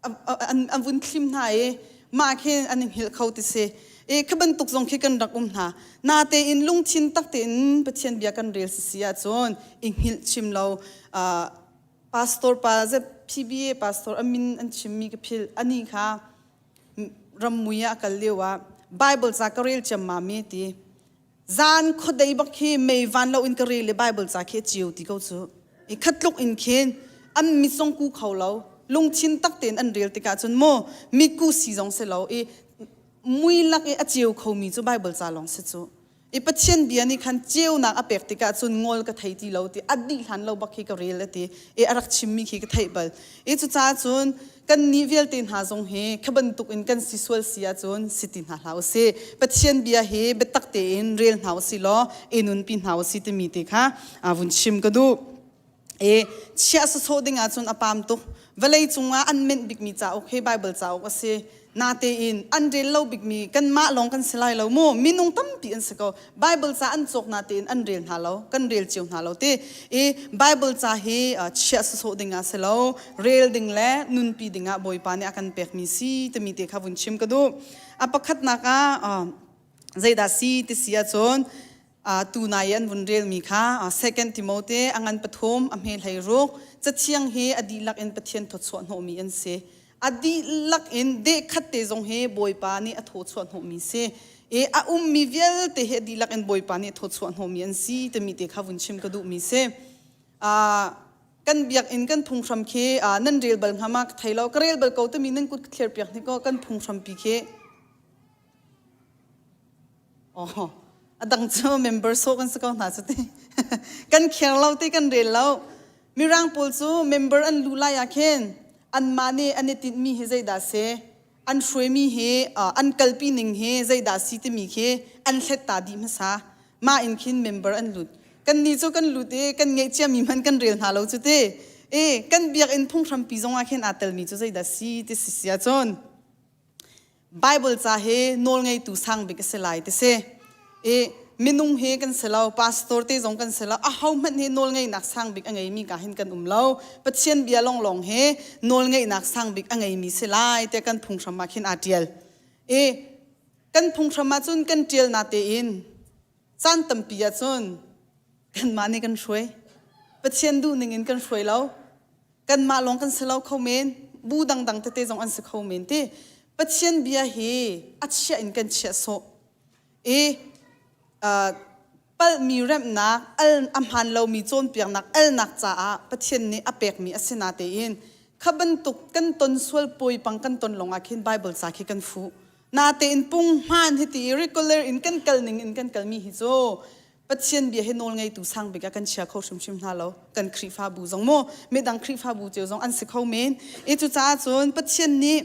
an vun thlim hna i mah khi an i hngilh kho ti si i kha bantuk zong khi kan rak um hna natein lungthin tak tein Pathian bia kan rel si si ahcun i hngilh chim lo pastor pa PBA pastor amin an chimmi ka phil ani kha rammui ah kal lio ah Bible ca ka rel ciammam i ti Zan khuadei bak khi mei van lo in ka rel i Bible ca khi a ceu ti ko cu. I khat tluk in khin an mit zong ku kho lo. Lungthin tak tein an rel tikah cun mu mitku si zong si lo i mui lak i a ceu khomi cu Bible ca lawng si cu. I Pathian bia nih khan ceunak a pek tikah cun ngol ka thei ti lo ti a dih hlan lo bak khi ka rel a ti i a rak chimmi khi ka theih bal. I cucaah cun Kannih vialte hna zong hi kha bantuk in kan si sual si ahcun si ti hna hlah usih. Pathian bia hi biatak tein rel hna usih law i nunpi hna usih timi te kha vun chim ka duh. I chiah sawsawh ding ahcun a pam tuk. Vawlei cungah an menh bikmi cauk hi Baibal cauk a si. Natein an rel lo bikmi kanmah lawng kan si lai lo mu. Minung tampi an si ko. Bible ca an cawk natein an rel hna lo. Kan rel cio hna lo ti. I Bible ca hi chiah sawsawh ding ah si lo. Rel ding le nunpi ding ah Bawipa nih a kan pekmi si timi te kha vun chim ka duh. A pakhatnak ah zeidah si ti si ahcun tu nai an vun relmi kha Second Timote a ngan pathum a hme hlei ruk cathiang hi a dihlak in Pathian thawchuah hnawhmi an si. A dihlak in dehkhat te zong hi Bawipa nih a thawchuah hnawhmi si. I a ummi vialte hi a dihlak in Bawipa nih thawchuah hnawhmi an si timi te kha vun chim ka duhmi si. Kan biakinn kan phunghram khi nan rel bal hnga ma ka thei lo. Ka rel bal ko timi nan kut ka thlir piak hnik ko kan phunghrampi khi. Oh, a dang cu member so kan si ko hna cu ti. kan kher lo ti kan rel lo. Mirang pawl cu member an lu lai ah khin anmah nih an i tinhmi hi zeidah si, an hruaimi hi an kalpi ning hi zeidah si timi khi an hlet ta dih hmasa. Mah in khin member an lut. Kannih cu kan lut i kan ngeih ciami hmanh kan rel hna lo cu ti. I kan biakinn phunghrampi zong ah khin aa telmi cu zeidah si ti si si ahcun Bible ca hi nawlngeitu sang bik a si lai ti si. I minung hi kan si lo, pastor te zong kan si lo, aho hmanh hi nawlngeihnak sang bik a ngeimi ka hin kan um lo. Pathian bia lawnglawng hi nawlngeihnak sang bik a ngeimi si lai tiah kan phunghram ah khin aa ṭial. I kan phunghram ah cun kan ṭial na tein caan tampi ah cun kanmah nih kan hruai. Pathian duh ning in kan hruai lo. Kanmah lawng kan si lo kho men, bu dangdang tete zong an si kho men ti. Pathian bia hi a chiah in kan chiah sawh. I uh, palhmi remhnak, al a hmaan lomi cawnpiaknak alnak caah Pathian nih a pekmi a si natein kha bantuk kan ton sual puaipang kan ton lawngah khin Bible ca khi kan fuh. Natein pung hmaan hi ti i regular in kan kal ning in kan kalmi hi cu Pathian bia hi nawl ngeitu sang bik ah kan chia kho hrimhrim hna lo. Kan Khrihfabu zong mu, midang Khrihfabu cio zong an si kho men. I cucaah cun Pathian nih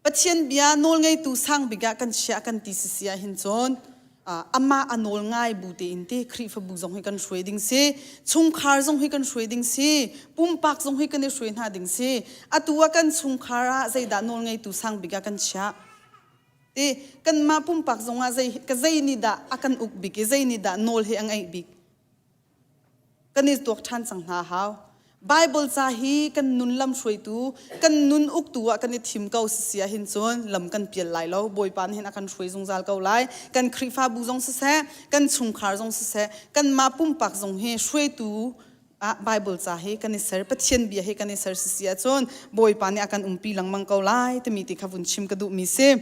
Pathian bia nawl ngeitu sang bik ah kan chia kan ti si si ah hin cun amah a nawl ngai bu tein te Khrihfabu zong hi kan hruai ding si, chungkhar zong hi kan hruai ding si, pumpak zong hi kan i hruai hna ding si. Atu ah kan chungkhar ah zeidah nawl ngeitu sang bik ah kan chiah? Ti kanmah pumpak zongah zei ka zei nih dah a kan uk bik i zei nih dah nawl hi a ngeih bik? Kan i tuak ṭhan cang hna hau. Bible ca hi kan nun lam hruaitu, kan nun uktu ah kan i thim ko si ah hin cun lam kan pial lai lo. Bawipa nih hin a kan hruai zungzal ko lai. Kan Khrihfabu zong siseh, kan chungkhar zong siseh, kanmah pumpak zong hi hruaitu ah Bible ca hi kan i ser, Pathian bia hi kan i ser si si ahcun Bawipa nih a kan umpi lengmang ko lai timi ti kha vun chim ka duhmi si.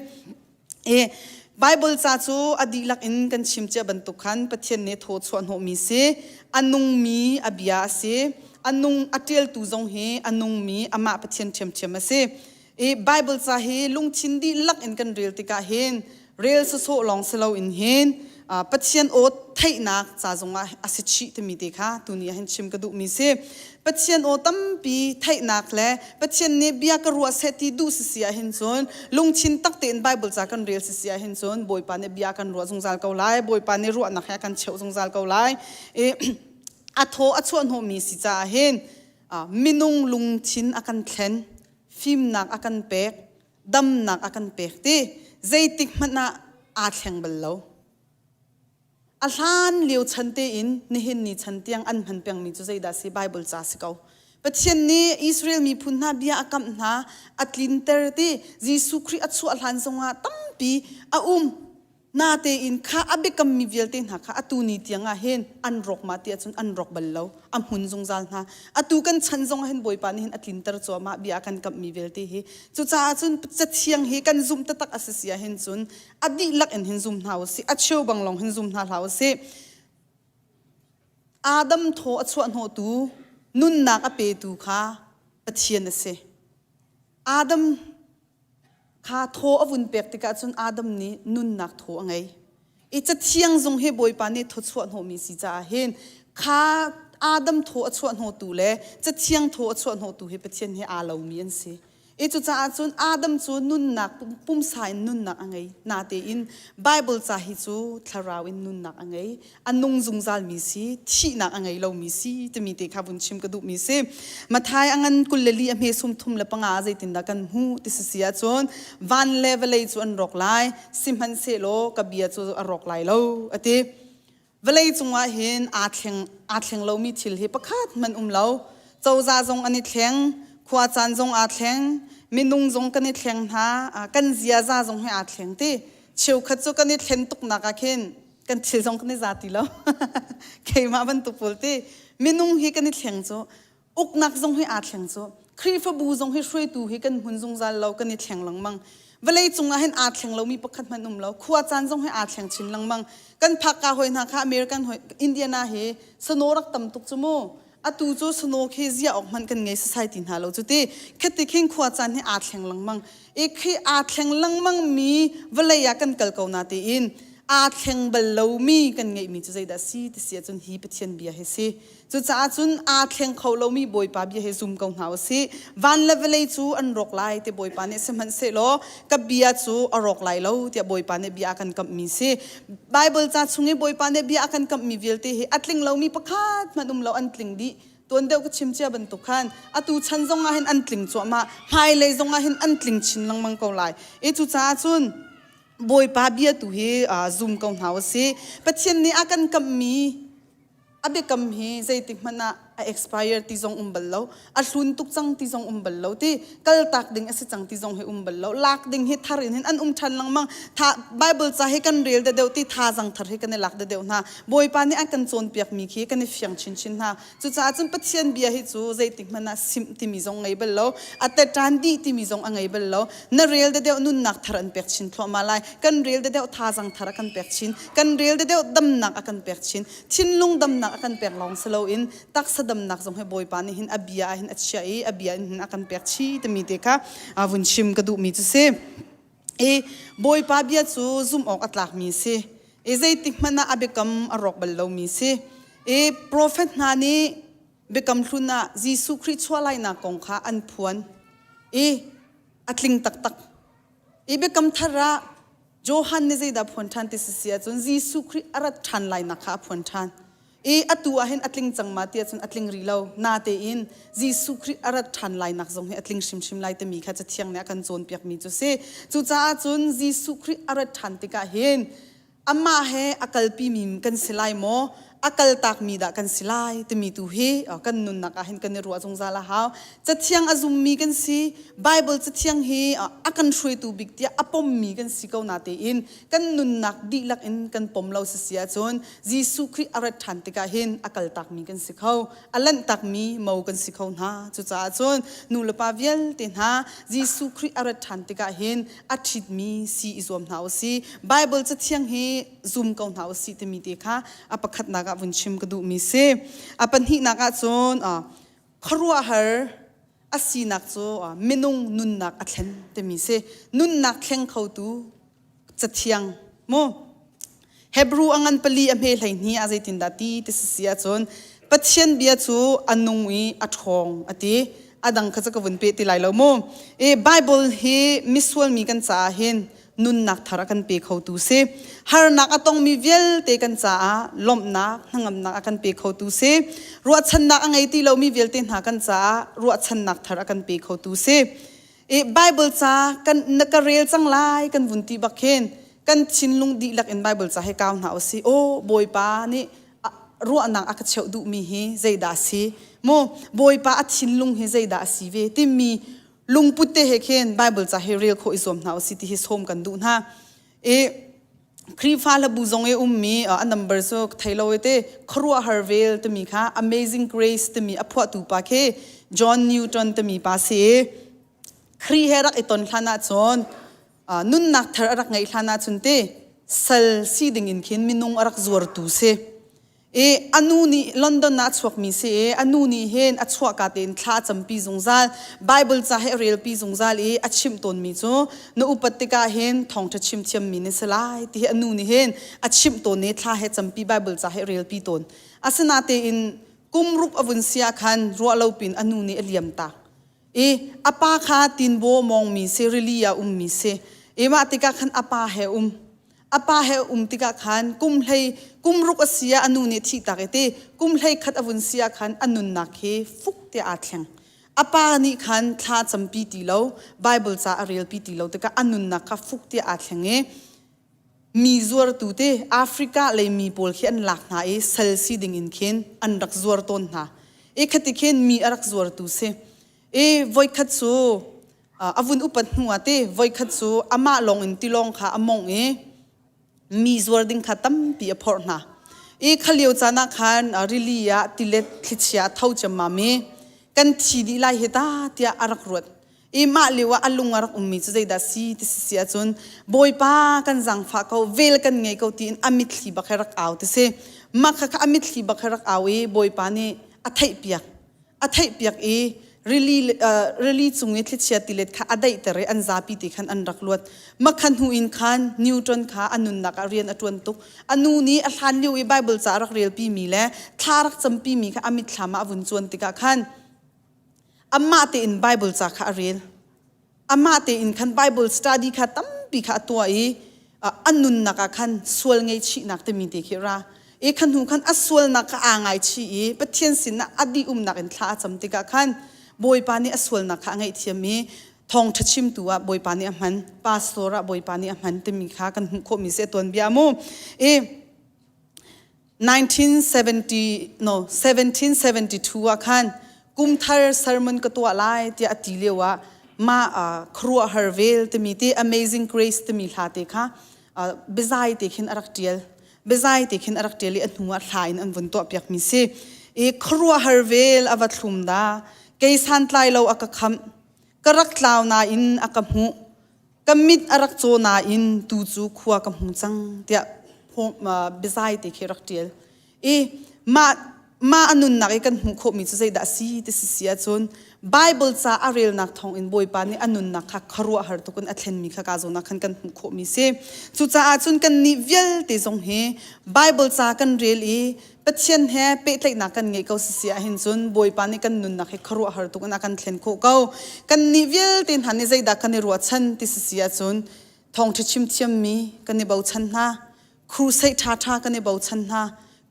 I Bible ca cu a dihlak in kan chim cia bantuk khan Pathian nih thaw chuah hnawhmi si, a nungmi a bia a si, a nung a ṭialtu zong hi a nungmi amah Pathian ṭhiamṭhiam a si. I Bible ca hi lungthin dihlak in kan rel tikah hin rel sawsawh lawng si loin hin Pathian aw theihnak ca zongah a si chih timi te kha tuni ah hin chim ka duhmi si. Pathian aw tampi theihnak le Pathian nih bia ka ruah seh ti duh sisi ah hin cun lungthin tak tein Bible ca kan rel sisi ah hin cun Bawipa nih bia kan ruah zungzal ko lai. Bawipa nih ruahnak he a kan cheuh zungzal ko lai. I a thaw a chuah hnawhmi si caah hin minung lungthin a kan thlen, fimnak a kan pek, damnak a kan pek ti zeitik hmanh ah aa thleng bal lo. A hlan lio chan tein nihin ni chan tiang an hman pengmi cu zeidah si Bible ca si ko. Pathian nih Israel miphun hna bia a kamh hna, a tlinter ti Jesuh Khrih a chuah hlan zongah tampi a um. Natein kha a biakammi vialte hna kha atu ni tiang ah hin an rawk ma ti ahcun an rawk bal lo. A hmun zungzal hna. Atu kan chan zong ah hin Bawipa nih hin a tlinter cuahmah bia a kan kamhmi vialte hi. Cucaah cun Cathiang hi kan zumh taktak a si si ah hin cun a dihlak in hin zum hna u sih a cheu bang lawng hin zum hna hlah u sih Adam thaw a chuah hnawhtu nunnak a petu kha Pathian a si Adam kha thaw a vun pek tikah cun Adam nih nunnak thaw a ngei i cathiang zong hi Bawipa nih thawchuah hnawhmi si caah hin kha Adam thaw a chuah hnawhtu le cathiang thaw a chuah hnawhtu hi Pathian he aa lomi an si I cucaah cun Adam cu nunnak pumsa in nunnak a ngei. Natein Bible ca hi cu thlarau in nunnak a ngei. A nung zungzalmi si, thihnak a ngei lomi si timi te kha vun chim ka duhmi si. Mathai a ngan 24 a hme sum thum le panga zeitindah kan hmuh ti si si ahcun van le vawlei cu an rawk lai, sihmanhsehlaw ka bia cu a rawk lai lo a ti. Vawlei cungah hin aa thleng aa thleng lomi thil hi pakhat hmanh um lo. Cozah zong an i thleng, khua caan zong aa thleng, minung zong kan i thleng hna, kan ziaza zong hi aa thleng ti. Cheukhat cu kan i thlen tuknak ah khin kan thil zong kan i za ti lo. Keimah bantuk pawl ti. Minung hi kan i thleng cu uknak zong hi aa thleng cu Khrihfabu zong hi hruaitu hi kan hmun zungzal lo kan i thleng lengmang vawlei cung ah hin aa thleng lomi pakhat hmanh um lo khua caan zong hi aa thleng chin lengmang kan phakka hoi hna kha American hoi Indiana hi snow rak tam tuk cu mu atu cu snow khi zia awk hmanh kan ngei sasai ti hna lo cu ti khati khin khua caan hi aa thleng lengmang i khi aa thleng lengmang mi vawlei ah kan kal ko na tiin aa thleng bal lomi kan ngeihmi cu zeidah si ti si ahcun hi Pathian bia hi si Cucaah cun aa thleng kho lomi Bawipa bia hi zum ko hna u sih. Van le vawlei cu an rawk lai ti Bawipa nih sihmanhsehlaw ka bia cu a rawk lai lo tiah Bawipa nih bia a kan kamhmi si. Baibal ca chung i Bawipa nih bia a kan kamhmi vialte hi a tling lomi pakhat hmanh um lo an tling dih. Tuan deuh ka chim cia bantuk khan atu chan zong ah hin an tling cuahmah. Hmailei zong ah hin an tling chin lengmang ko lai. I cucaah cun Bawipa bia tu hi zum ko hna u sih. Pathian nih a kan kamhmi a biakam hi zeitik hmanh ah a expire ti zong um bal lo a hlun tuk cang ti zong um bal lo ti kaltak ding a si cang ti zong hi um bal lo lak ding hi thar in hin an um ṭhan lengmang tha Bible ca hi kan rel deuh ti thazang thar hi kan i lak deuh hna Bawipa nih an kan cawnpiak mi khi kan i fiang chinchin hna cucaah cun Pathian bia hi cu zeitik hmanh ah simh timi zong ngei bal lo a teṭan dih timi zong a ngei bal lo na rel deuh nunnak thar an pek chin thluahmah lai kan rel deuh thazang thar a kan pek chin kan rel deuh damnak a kan pek chin thinlung damnak a kan pek lawng si loin taksa damnak zong hi Bawipa nih hin a bia ah hin a chiah i a bia in hin a kan pek chi timi te kha vun chim ka duhmi cu si. I Bawipa bia cu zumh awk a tlakmi si. I zeitik hmanh ah a biakam a rawk bal lomi si. I profet hna nih biakam hlun ah Jesuh Khrih chuah lainak kong kha an phuan i a tling taktak. I biakam thar ah Johan nih zeidah phuan ṭhan ti si si ahcun Jesuh Khrih a rat ṭhan lainak kha a phuan ṭhan. I atu ah hin a tling cang ma ti ahcun a tling rih lo. Natein Jesuh Khrih a rat ṭhan lainak zong hi a tling hrimhrim lai timi kha Cathiang nih a kan cawnpiakmi cu si. Cucaah cun Jesuh Khrih a rat ṭhan tikah hin amah he a kalpimi kan si lai maw? A kaltakmi dah kan si lai timi tu hi kan nunnak ah hin kan i ruah zungzal a hau. Cathiang a zummi kan si, Bible cathiang hi a kan hruaitu bik tiah a pommi kan si ko na tein kan nunnak dihlak in kan pom lo si si ahcun Jesuh Khrih a rat ṭhan tikah hin a kaltakmi kan si kho, a lanhtakmi mo kan si kho hna. Cucaah cun nu le pa vialte hna Jesuh Khrih a rat ṭhan tikah hin a ṭhitmi si i zuam hna u si. Bible cathiang hi zum ko hna u sih timi te kha a pakhatnak ah vun chim ka duhmi si. A pahnihnak ah cun khuaruahhar a sinak cu minung nunnak a thlen timi si. Nunnak thleng khotu cathiang mu. Hebrew a ngan pali a hme 12 ah zeitindah ti ti si si ahcun Pathian bia cu a nung i a ṭhawng a ti. A dang kha cu ka vun pe ti lai lo mu. I Bible hi misual mi kan caah hin nunnak thar a kan pe khotu si. Harnak a tongmi vialte kan caah lawmhnak, hnangamnak a kan pe khotu si. Ruahchannak a ngei ti lomi vialte hna kan caah ruahchannak thar a kan pe khotu si. I Bible ca kan na ka rel cang lai kan vun ti bak khin kan thinlung dihlak in Bible ca he kau hna usih. Aw Bawipa nih ruahnak a ka cheuh duhmi hi zeidah a si? Mu Bawipa a thinlung hi zeidah a si ve timi lungput te he khin Bible ca hi rel khawh i zuam hna usih ti hi sawm kan duh hna. I Khrihfa hlabu zong i ummi a number cu thei lo te khuaruahhar vel timi kha Amazing Grace timi a phuahtu pa khi John Newton timi pa si i Khrih he rak i ton hlan ahcun nunnak thar a rak ngeih hlan ahcun te sal si ding in khin minung a rak zuartu si. I a nu nih London ah a chuakmi si i a nu nih hin a chuahka tein thla a campi zungzal. Bible ca hi a relpi zungzal i a chimh tawnmi cu na upat tikah hin thawngṭha chim thiammi na si lai ti hi a nu nih hin a chimh tawn i thla he campi Bible ca hi a relpi tawn. Asinatein kum ruk a vun si ah khan ruah lo pin a nu nih a liam tak. I a pa kha tinbaw mawngmi si rili ah ummi si. I mah tikah khan a pa he um. A pa he um tikah khan kum hlei kum ruk a si ah a nu nih thihtak i ti kum hlei khat a vun si ah khan a nunnak hi fuk tiah aa thleng. A pa nih khan thla campi ti lo, Bible ca a relpi ti lo tikah a nunnak kha fuk tiah aa thleng i mi zuartu te Africa lei mi pawl khi an lak hna i sal si ding in khin an rak zuar tawn hna. I khati khin mi a rak zuartu si. I voikhat cu a vun upat hnu ah te voikhat cu amah lawng in tilawng kha a mongh i mi zuar ding kha tampi a phorh hna. I kha lio caan ah khan rili ah tilet thlichia a tho ciammam i kan thi dih lai hi ta tiah a rak ruat. I mah lio ah a lung a rak ummi cu zeidah si ti si si ahcun Bawipa kan zaangfah ko vel kan ngei ko tiin a mitthli bak he rak au ti si. Mah kha kha a mitthli bak he rak au i Bawipa nih a theihpiak. A theihpiak i rili rili cung i thlichia tilet kha a daihter i an zapi te khan an rak luat. Makha hnu in khan Newton kha a nunnak ah rian a ṭuan tuk. A nu nih a hlan lio i Bible ca a rak relpimi le thla rak campimi kha a mitthlam ah a vun cuan tikah khan amah tein Bible ca kha a rel. Amah tein khan Bible study kha tampi kha a tuah i a nunnak ah khan sual ngaihchihnak timi te khi ra. I kha hnu khan a sualnak kha aa ngaichih i Pathian sinah a dih-umnak in thla a cam tikah khan Bawipa nih a sualnak kha a ngaihthiam i thawngṭha chimtu ah Bawipa nih a hman, pastor ah Bawipa nih a hman timi kha kan hmuh khawhmi si a tuanbia mu. I 1970 no 1772 ah khan kumthar sermon ka tuah lai tiah a ti lio ah mah khuaruahhar vel timi te Amazing Grace timi hla te kha biazai te khin a rak tial biazai te khin a rak tial i a hnu ah hla in an vun tuah piak mi si i khuaruahhar vel a va thlum da kei santlai lo a ka khamh ka rak tlau nain a ka hmuh Ka mit a rak caw nain tu cu khua ka hmu cang tiah biazai te khi rak ṭial. I mah mah a nunnak i kan hmuh khawhmi cu zeidah a si ti si si ahcun Bible ca a relnak thawngin Bawipa nih a nunnak kha khuaruahhar tuk in a thlenmi kha ka zawn ah khan kan hmuh khawhmi si. Cucaah cun kannih vialte zong hi Bible ca kan rel i Pathian he pehtlaihnak kan ngeih ko sisi ahhin cun Bawipa nih kan nunnak hi khuaruahhar tuk in a kan thlen khawh ko. Kannih vialte hna nih zeidah kan i ruahchan ti sisi ahcun thawngṭha chim thiammi kan i bochan hna, crusade ṭhaṭha kan i bochan hna,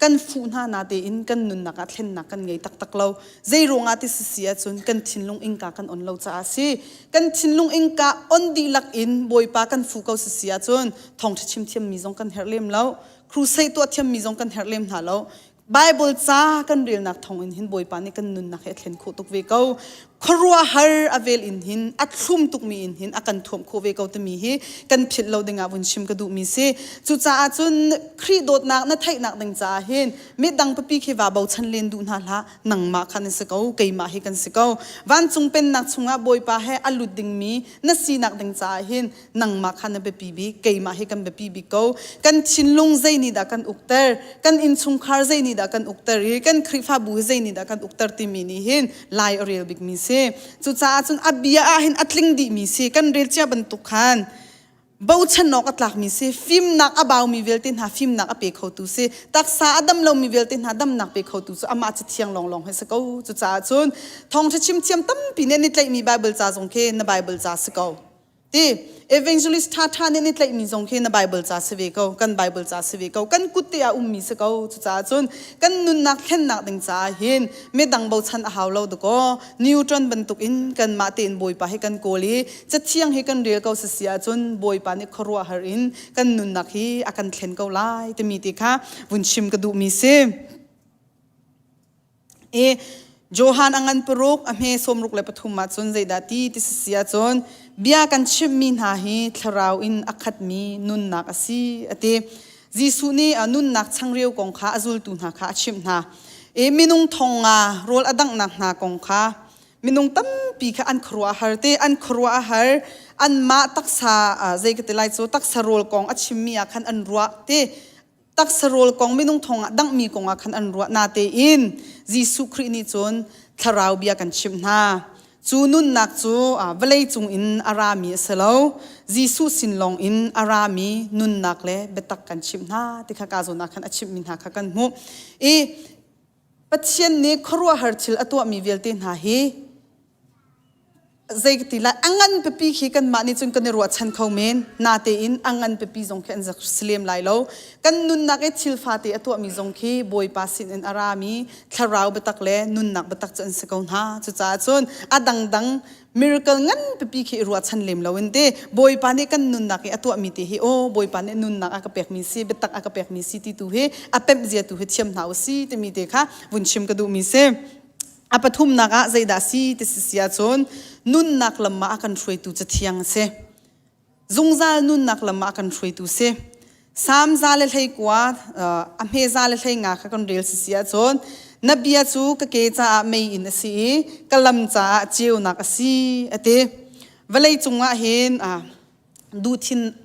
kan fuh hna na tein kan nunnak ah thlennak kan ngei taktak lo. Zei ruangah ti sisi ahcun kan thinlung innka kan on lo caah a si. Kan thinlung innka on dihlak in Bawipa kan fuh ko sisi ahcun thawngṭha chim thiammi zong kan herh lem lo. Crusade tuah thiammi zong kan herh lem hna lo. Bible ca kan relnak thawng in hin Bawipa nih kan nunnak hi a thlen khawh tuk ve ko. Khuaruahhar a vel in hin a thlum tukmi in hin a kan thuamh khawh ve ko timi hi kan philh lo dingah vun chim ka duhmi si. Cucaah cun Khrih dawtnak na theihnak ding caah hin midang pipi khi va bochan len duh hna hlah. Nangmah kha na si ko, keimah hi kan si ko. Vancung pennak chungah Bawipa he a lut dingmi na sinak ding caah hin nangmah kha na biapi bik keimah hi kan biapi bik ko kan thinlung zei nih dah kan ukter kan innchungkhar zei nih dah kan ukter i kan Khrihfabu hi zei nih dah kan ukter timi nih hin lai a rel bikmi si cucaah cun a bia ah hin a tling dihmi si kan rel cia bantuk khan bochan awk a tlakmi si fimnak a baumi vialte hna fimnak a pe khotu si taksa a dam lomi vialte hna damnak pe khotu cu amah cu thiang lawnglawng hi si ko cucaah cun thawngṭha chim thiam tampi nih an i tlaihmi Bible ca zong khi na Bible ca si ko Ti evangelist ṭhaṭha nih an i tlaihmi zong khi na Bible ca si ve ko, kan Bible ca si ve ko, kan kut te ah ummi si ko. Cucaah cun kan nunnak thlennak ding caah hin midang bochan a hau lo dakaw. Newton bantuk in kanmah tein Bawipa hi kan kawl i Cathiang hi kan rel ko sisi ahcun Bawipa nih khuaruahhar in kan nunnak hi a kan thlen ko lai timi ti kha vun chim ka duhmi si. I Johan a ngan paruk a hme 63 ah cun zeidah ti ti si ahcun bia kan chimhmi hna hi thlarau in a khatmi nunnak a si a ti. Jesuh nih nunnak changreu kong kha a zultu hna kha a chimh hna. I minung thong nga rawl a danghnak hna kong kha minung tampi kha an khuaruah a har te an khuaruah a har anmah taksa zei ka ti lai cu taksa rawl kong a chimmi ah khan an ruah te taksa rawl kong minung thong ah danghmi kong ah khan an ruah natein Jesuh Khrih nih cun thlarau bia kan chimh hna. Cu nunnak cu vawlei cung in a rami a si lo. Jesuh sin lawng in a rami nunnak le biatak kan chimh hna ti kha ka zawn ah khan a chimhmi hna kha kan hmuh. I Pathian nih khuaruahhar thil a tuahmi vialte hna hi zei ka ti lai a ngan pipi khi kanmah nih cun kan i ruahchan kho men natein a ngan pipi zong khi an zak si lem lai lo kan nunnak i thil fate a tuahmi zong khi Bawipa sin in a rami thlarau biatak le nunnak biatak cu an si ko hna cucaah cun a dangdang miracle ngan pipi khi i ruahchan lem lo in te Bawipa nih kan nunnak i a tuahmi te hi aw Bawipa nih nunnak a ka pekmi si biatak a ka pekmi si ti tu hi a pemh zia tu hi thiam hna u si timi te kha vun chim ka duhmi si. A pathumnak ah zeidah si ti si si ahcun nunnak lam ah a kan hruaitu Cathiang a si. Zungzal nunnak lam ah a kan hruaitu si. Salm 119 a hme 115 kha kan rel si si ahcun na bia cu ka ke caah meiinn a si i ka lam caah ceunak a si a ti. Vawlei cungah hin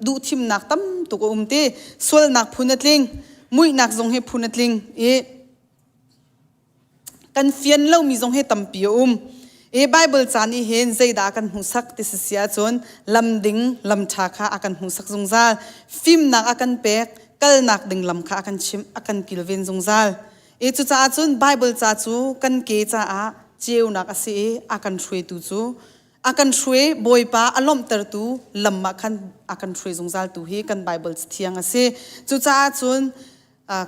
duhthimnak tam tuk a um ti. Sualnak phun a tling, muihnak zong hi phun a tling i Kan fian lomi zong hi tampi a um. I Bible ca nih hin zeidah a kan hmuhsak ti si si ahcun lam ding, lam ṭha kha a kan hmuhsak zungzal. Fimnak a kan pek, kalnak ding lam kha a kan chimh, a kan kilven zungzal. I cucaah cun Bible ca cu kan ke caah ceunak a si i a kan hruaitu cu a kan hruai Bawipa a lawmhtertu lam ah khan a kan hruai zungzal tu hi kan Bible thiang a si. Cucaah cun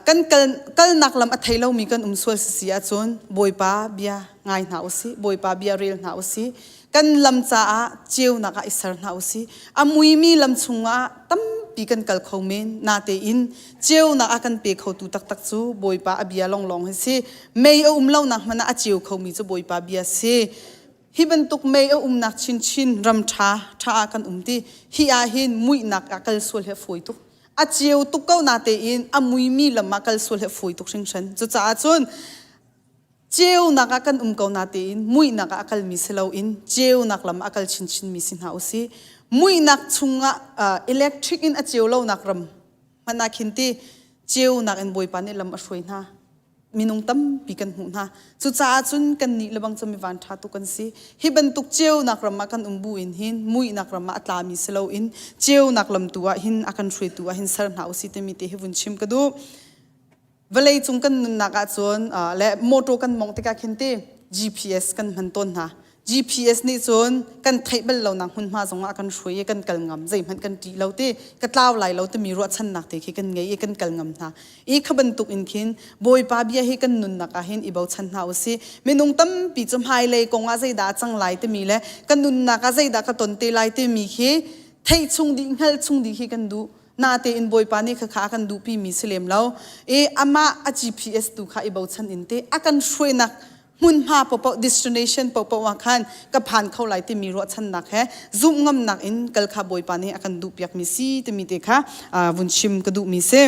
kan kal kalnak lam a thei lomi kan um sual si ahcun Bawipa bia ngai hna usih Bawipa bia rel hna usih kan lam caah ceunak ah i ser hna usih a muimi lam chungah tampi kan kal kho men natein ceunak a kan pe khotu taktak cu Bawipa a bia longlong hi si mei a um lonak hmanh ah a ceu khomi cu Bawipa bia si hi bantuk mei a umnak chinchin ram ṭha ṭha ah kan um ti hi ah hin muihnak ah kal sual hi a fawi tuk a ceu tuk ko natein a muimi lam ah kal sual hi a fawi tuk hringhran cucaah cun ceunak ah kan um ko natein muihnak ah a kalmi si loin ceunak lam ah a kal chinchinmi si hna usih muihnak chungah electric in a ceu lonak ram hmanh ah khin ti ceunak in Bawipa nih lam a hruai hna minung tampi kan hmuh hna. Cucaah cun kannih lebang cu mivan ṭha tuk kan si. Hi bantuk ceunak ram ah kan um bu in hin muihnak ram ah a tlami si loin ceunak lam tu ah hin a kan hruaitu ah hin ser hna usih timi te hi vun chim ka duh. Vawlei cung kan nunnak ahcun le motor kan mongh tikah khin ti GPS kan hman tawn hna. GPS nih cun kan theih bal lonak hmunhma zongah a kan hruai i kan kal ngam zeihmanh kan ṭih lo ti ka tlau lai lo timi ruahchannak te khi kan ngei i kan kal ngam hna i kha bantuk in khin Bawipa bia hi kan nunnak ah hin i bochan hna usih minung tampi cu hmailei kong ah zeidah a cang lai timi le ka nunnak ah zeidah ka ton te lai timi khi theih chung dih hngalh chung dih khi kan duh. Natein Bawipa nih khakha a kan duhpi mi si lem lo. I amah a GPS tu kha i bochan in te a kan hruainak hmunhma paohpaoh destination paohpaoh ah khan ka phan kho lai timi ruahchannak he zumh ngamnak in kal kha Bawipa nih a kan duhpiak mi si timi te kha vun chim ka duh mi si.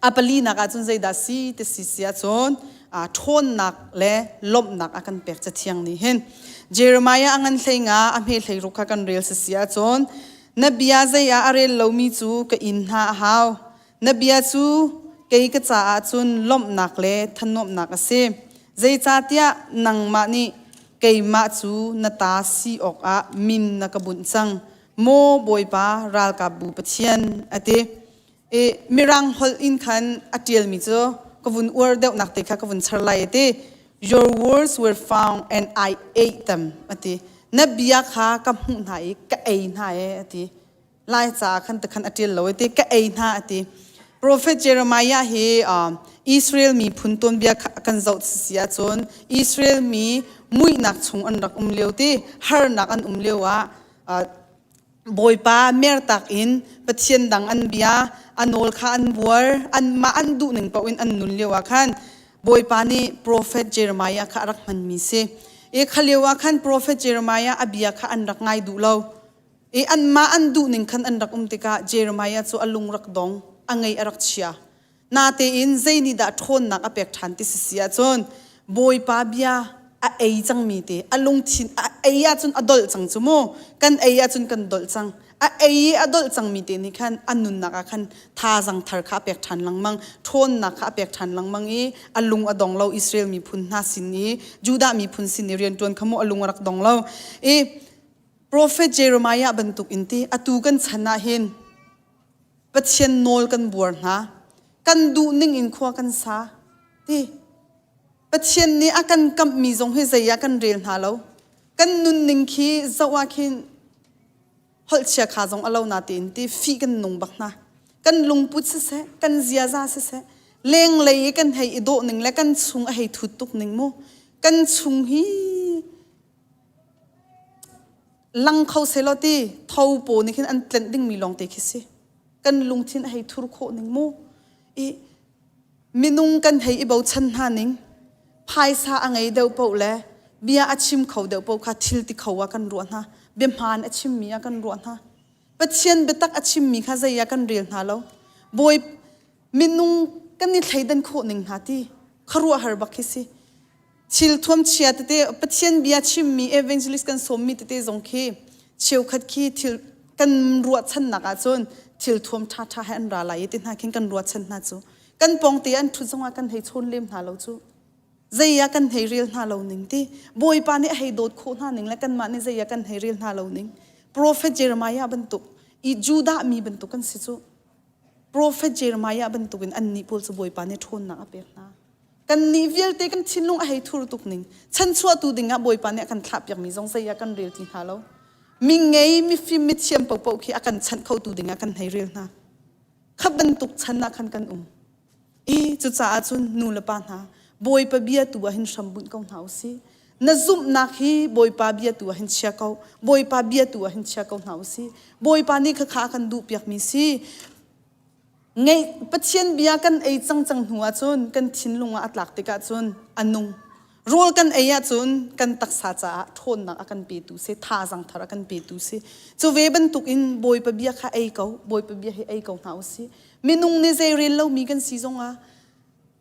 A palinak ahcun zeidah si ti si si ahcun ṭhawnnak le lawmhnak a kan pek Cathiang nih hin. Jeremiah a ngan hlei nga a hme hlei ruk kha kan rel si si ahcun na bia zei ah a rel lomi cu ka inn hna a hau. Na bia cu kei ka caah cun lawmhnak le thanuamhnak a si. Zeicahtiah nangmah nih keimah cu na ta si awkah min na ka bunh cang. Maw Bawipa ralkapbu Pathian, a ti. I Mirang holh in khan a ṭialmi cu ka vun uar deuhnak te kha ka vun char lai a ti. Your words were found and I ate them a ti. Na bia kha ka hmuh hna i ka ei hna e a ti. Lai ca khan te khan a ṭial lo e ti ka ei hna a ti. Prophet Jeremiah hi Israel miphun tuanbia kan zoh si ahcun Israel mi muihnak chung an rak um lio ti harnak an um lio ah Bawipa mertak in Pathian dang an bia, a nawl kha an buar, anmah an duhning paoh in an nun lio ah khan Bawipa nih profet Jeremiah kha a rak hmanmi si. I kha lio ah khan profet Jeremiah a bia kha an rak ngai duh lo. I anmah an duhning khan an rak um tikah Jeremiah cu a lung rak dong, a ngaih a rak chia. Natein zei nih dah ṭhawnnak a pek ṭhan ti si si ahcun Bawipa bia a ei cangmi te a lungthin a ei ahcun a dolh cang cu mu kan ei ahcun kan dolh cang a ei i a dolh cangmi te nih khan a nunnak ah khan thazang thar kha a pek ṭhan lengmang ṭhawnnak kha a pek ṭhan lengmang i a lung a dong lo Israel miphun hna sin i Judah miphun sin i rianṭuan kha mu a lung a rak dong lo i Prophet Jeremiah bantuk in ti atu kan chan ah hin Pathian nawl kan buar hna. Kan duh ning in khua kan sa. Ti. Pathian nih a kan kamhmi zong hi zei ah kan rel hna lo. Kan nunning khi zoh ah khin holhchia kha zong a lo na tiin ti fih kan nung bak hna. Kan lungput siseh, kan ziaza siseh, lenglei i kan hei i dawh ning le kan chung a hei thut tuk ning mu. Kan chung hi lang kho selaw ti tho paw nih khin an tlenh dingmi lawng te khi si kan lungthin a hei thur khawh ning mu i minung kan hei i bochan hna ning phaisa a ngei deuh paoh le bia a chim kho deuh paoh kha thil ti kho ah kan ruah hna bia hmaan a chimmi ah kan ruah hna Pathian biatak a chimmi kha zei ah kan rel hna lo bawi minung kan i thleidan khawh ning hna ti khuaruahhar bak khi si Thil thuamchia tete Pathian bia chimmi evangelist kan sawmmi tete zong khi cheukhat khi thil kan ruahchannak ahcun thil thuam ṭhaṭha he an ra lai i ti hna khin kan ruahchan hna cu kan pawngte an ṭhut zongah kan hei chawn lem hna lo cu zei ah kan hei rel hna lo ning ti Bawipa nih a hei dawt khawh hna ning le kanmah nih zei ah kan hei rel hna lo ning Prophet Jeremiah bantuk i Judah mi bantuk kan si cu Prophet Jeremiah bantukin annih pawl cu Bawipa nih ṭhawnnak a pek hna Kannih vialte kan thinlung a hei thur tuk ning. Chanchuahtu dingah Bawipa nih a kan thlahpiakmi zong zei ah kan rel ti hna lo. Mi ngei, mifim, mithiam paohpaoh khi a kan chanh khotu dingah kan hei rel hna. Kha bantuk chan ah khan kan um. I cucaah cun nu le pa hna, Bawipa bia tu ah hin hram bunh ko hna u sih. Na zumhnak hi Bawipa bia tu ah hin chia ko. Bawipa bia tu ah hin chia ko hna u sih. Bawipa nih khakha a kan duhpiakmi si. Ngeih Pathian bia kan ei cangcang hnu ahcun kan thinlung ah a tlak tikah cun a nung. Rawl kan ei ahcun kan taksa caah ṭhawnnak a kan petu si, thazaang thar a kan petu si. Cu ve bantukin Bawipa bia kha ei ko, Bawipa bia hi ei ko hna u sih. Minung nih zei rel lomi kan si zongah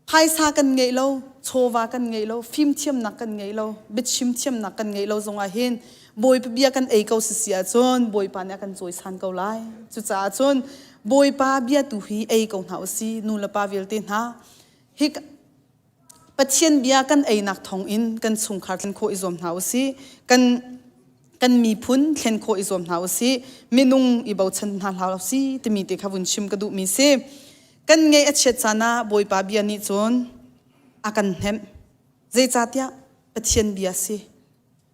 Phaisa kan ngeih lo, chawva kan ngeih lo, fimthiamnak kan ngeih lo, biachim thiamnak kan ngeih lo zongah hin Bawipa bia kan ei ko sisi ahcun Bawipa nih a kan cawisan ko lai. Cucaah cun Bawipa bia tu hi ei ko hna usih, nu le pa vialte hna. Hi Pathian bia kan einak thawngin kan chungkhar thlen khawh i zuam hna usih. Kan kan miphun thlen khawh i zuam hna usih. Minung i bochan hna hlah usih timi te kha vun chim ka duhmi si. Kan ngaih a chiat caan ah Bawipa bia nih cun a kan hnemh. Zeicahtiah Pathian bia si.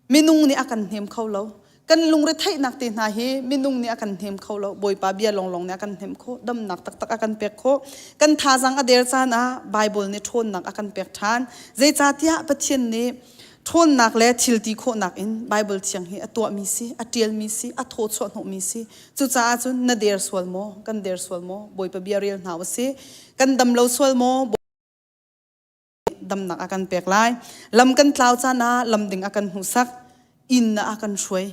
Minung nih a kan hnem kho lo. Kan lungretheihnak te hna hi minung nih a kan hnem kho lo. Bawipa bia lawnglawng nih a kan hnemh khawh. Damnak taktak a kan pek khawh. Kan thazaang a der caan ah Baibal nih ṭhawnnak a kan pek ṭhan. Zeicahtiah Pathian nih. Ṭhawnnak le thil ti khawhnak in Baibal thiang hi a tuahmi si, a ṭialmi si, a thaw chuah hnawhmi si. Cucaah cun na der sual maw? Kan der sual maw? Bawipa bia rel hna u sih. Kan dam lo sual maw? Damnak a kan pek lai. Lam kan tlau caan ah lam ding a kan hmuhsak. Inn ah a kan hruai.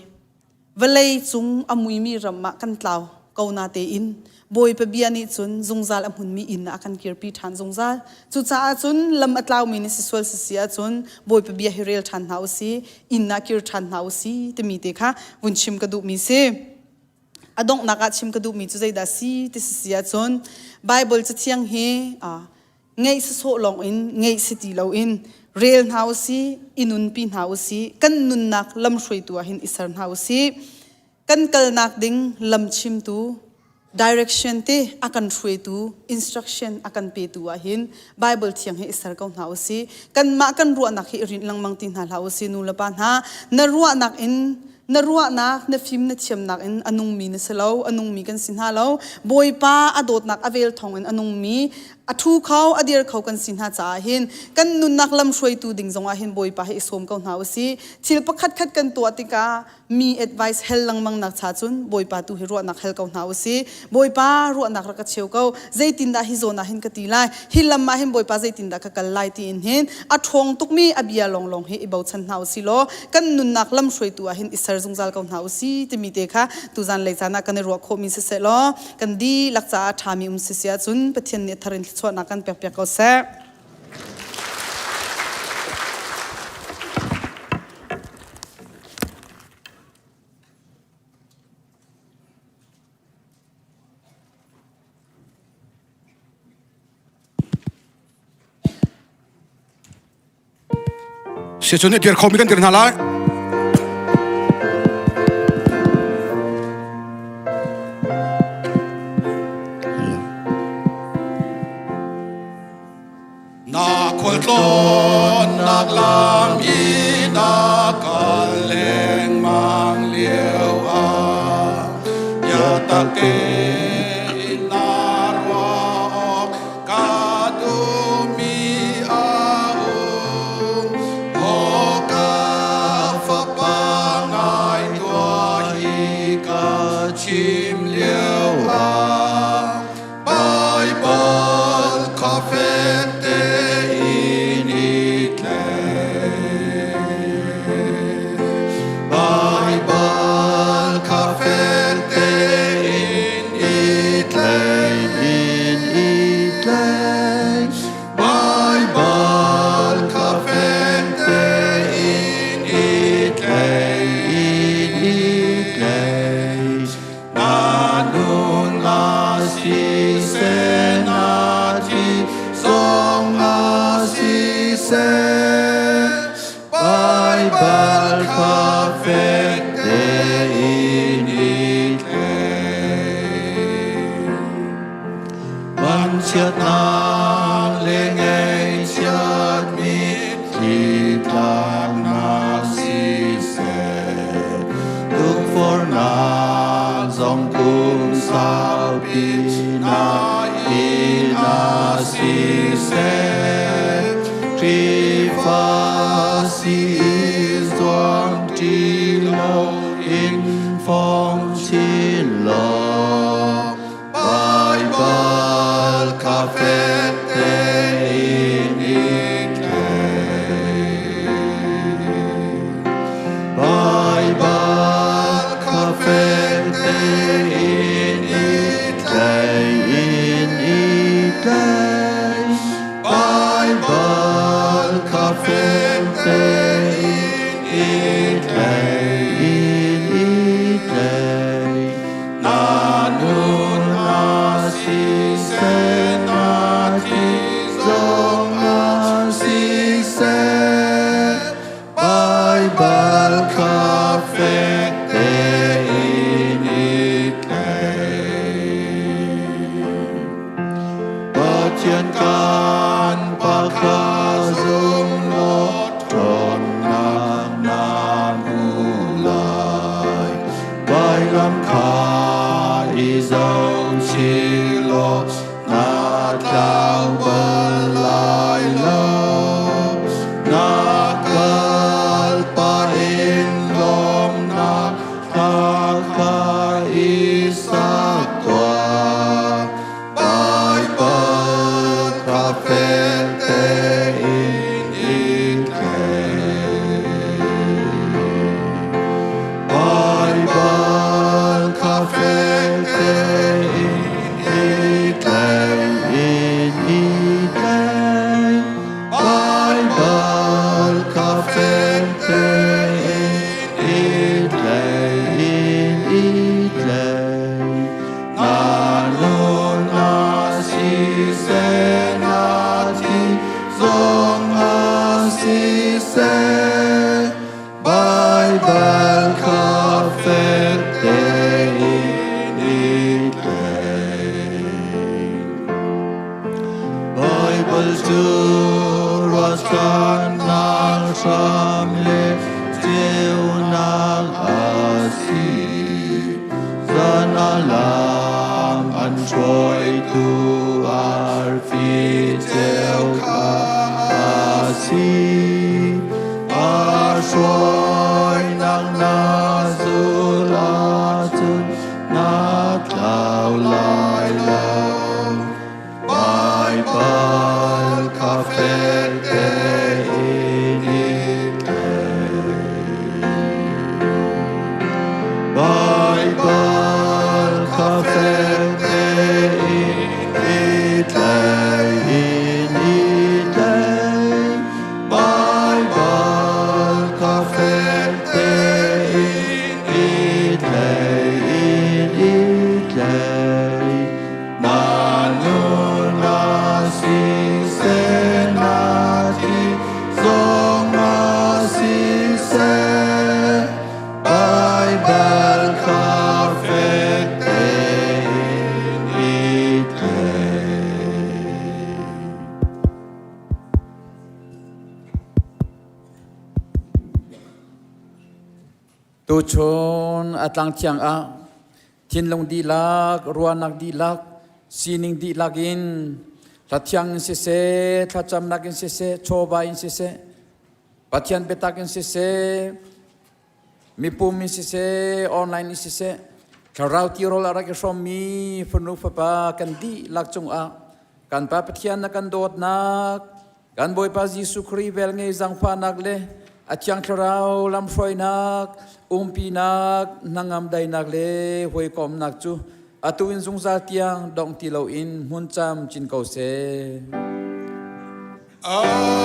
Vawlei cung a muimi ram ah kan tlau ko na tein Bawipa bia nih cun zungzal a hmunmi inn ah a kan kirpi ṭhan zungzal. Cucaah cun lam a tlaumi nih si sual si si ahcun Bawipa bia hi rel ṭhan hna u si, inn ah kir ṭhan hna u si timi te kha vun chim ka duhmi si. A donghnak ah chim ka duhmi cu zeidah si ti si si ahcun Baibal Cathiang hi ngeih sawsawh lawng in ngeih si ti loin rel hna u si i nunpi hna u si kan nunnak lamhruaitu ah hin i ser hna u si kan kalnak ding lam chimtu direction te a kan hruaitu instruction a kan petu ah hin Bible thiang hi i ser ko hna u si kanmah kan ruahnak hi i rinh lengmang ti hna hlah u si nu le pa hna na ruahnak in na ruahnak na fim na thiamnak in a nungmi na si lo a nungmi kan si hna lo Bawipa a dawtnak a vel thawng in a nungmi a thu kho a dir kho kan si hna caah hin kan nunnak lam hruaitu ding zongah hin Bawipa hi i sawm ko hna u si thil pakhat khat kan tuah tikah mi advice hel lengmang nak cha cun Bawipa tu hi ruahnak hel ko hna u si Bawipa ruahnak rak ka cheu ko zeitindah hi zawn ah hin ka ti lai hi lam ah hin Bawipa zeitindah ka kal lai tiin hin a ṭhawng tukmi a bia lawnglawng hi i bochan hna u si law kan nunnak lam hruaitu ah hin i ser zungzal ko hna u si timi te kha tuzan lei caan ah kan i ruah khawhmi siseh law kan dihlak caah ṭhami um si si ahcun Pathian nih a thar in thluachuahnak kan pekpiak ko seh. Siacun i dir khomi kan dir hna lai. Na khualtlawn nak lam i na kal lengmang lio ah biatak tein na ruah awk ka duhmi a um. Aw ka fapa ngai tuah hi ka chim lio ah Bible kafet tein i tlei. Bible kafet tein i tlei, in i tlei. Bible kafet tein i tlei, in i tlei. Na nun la siseh na thi zong ah siseh Baibal kha fek tein i tlei. Vanchiatnak le ngaihchiatmi thli-tlaknak siseh, tukforhnak zong kum saupi na in ah siseh, Khrihfa si zuam ti lo in fong chin law, Baibal kha fek tein i tlei. Baibal kha fek tein i tlei, in i tlei. Baibal kha fek tein i tlei, in i tlei. Na nun ah siseh, na thi zong ah siseh, Baibal kha fek tein i tlei. Pathian kan Pa kha zum law ṭhawnnak na hmu lai. Vailam kha i zohchih law na tlau bal lai lo. Na ka Baibal kha fek tein i tlaih. Baibal cu ruahchannak hram le ceunak a si. Zan ah lam an hruaitu arfi ceu kha a si. A hruainak na zulh ahcun na tlau lai lo. Baibal kha fek tein i tlaih. Baibal kha fek tein i tlaih in i tlaih. Baibal kha fek tein i tlaih in i tlaih. Na nun ah siseh, na thi zong ah siseh, Baibal kha fek tein i tlaih. Tuchun a tlang thiang ah thinlung dihlak, ruahnak dihlak, sining dihlak in hla thiang in siseh, thlacamnak in siseh, chawva in siseh, Pathian biatak in siseh, mipum in siseh, online in siseh, thlarau tirawl a rak i hrawmmi fanu fapa kan dihlak cungah kan Pa Pathian na kan dawtnak, Kan Bawipa Jesuh Khrih velngei zaangfahnak le a Thiang Thlarau lamhruainak, umpinak, hnangam dainak le hawikomnak cu atu in zungzal tiang dong ti loin hmun camcin ko seh. Amen.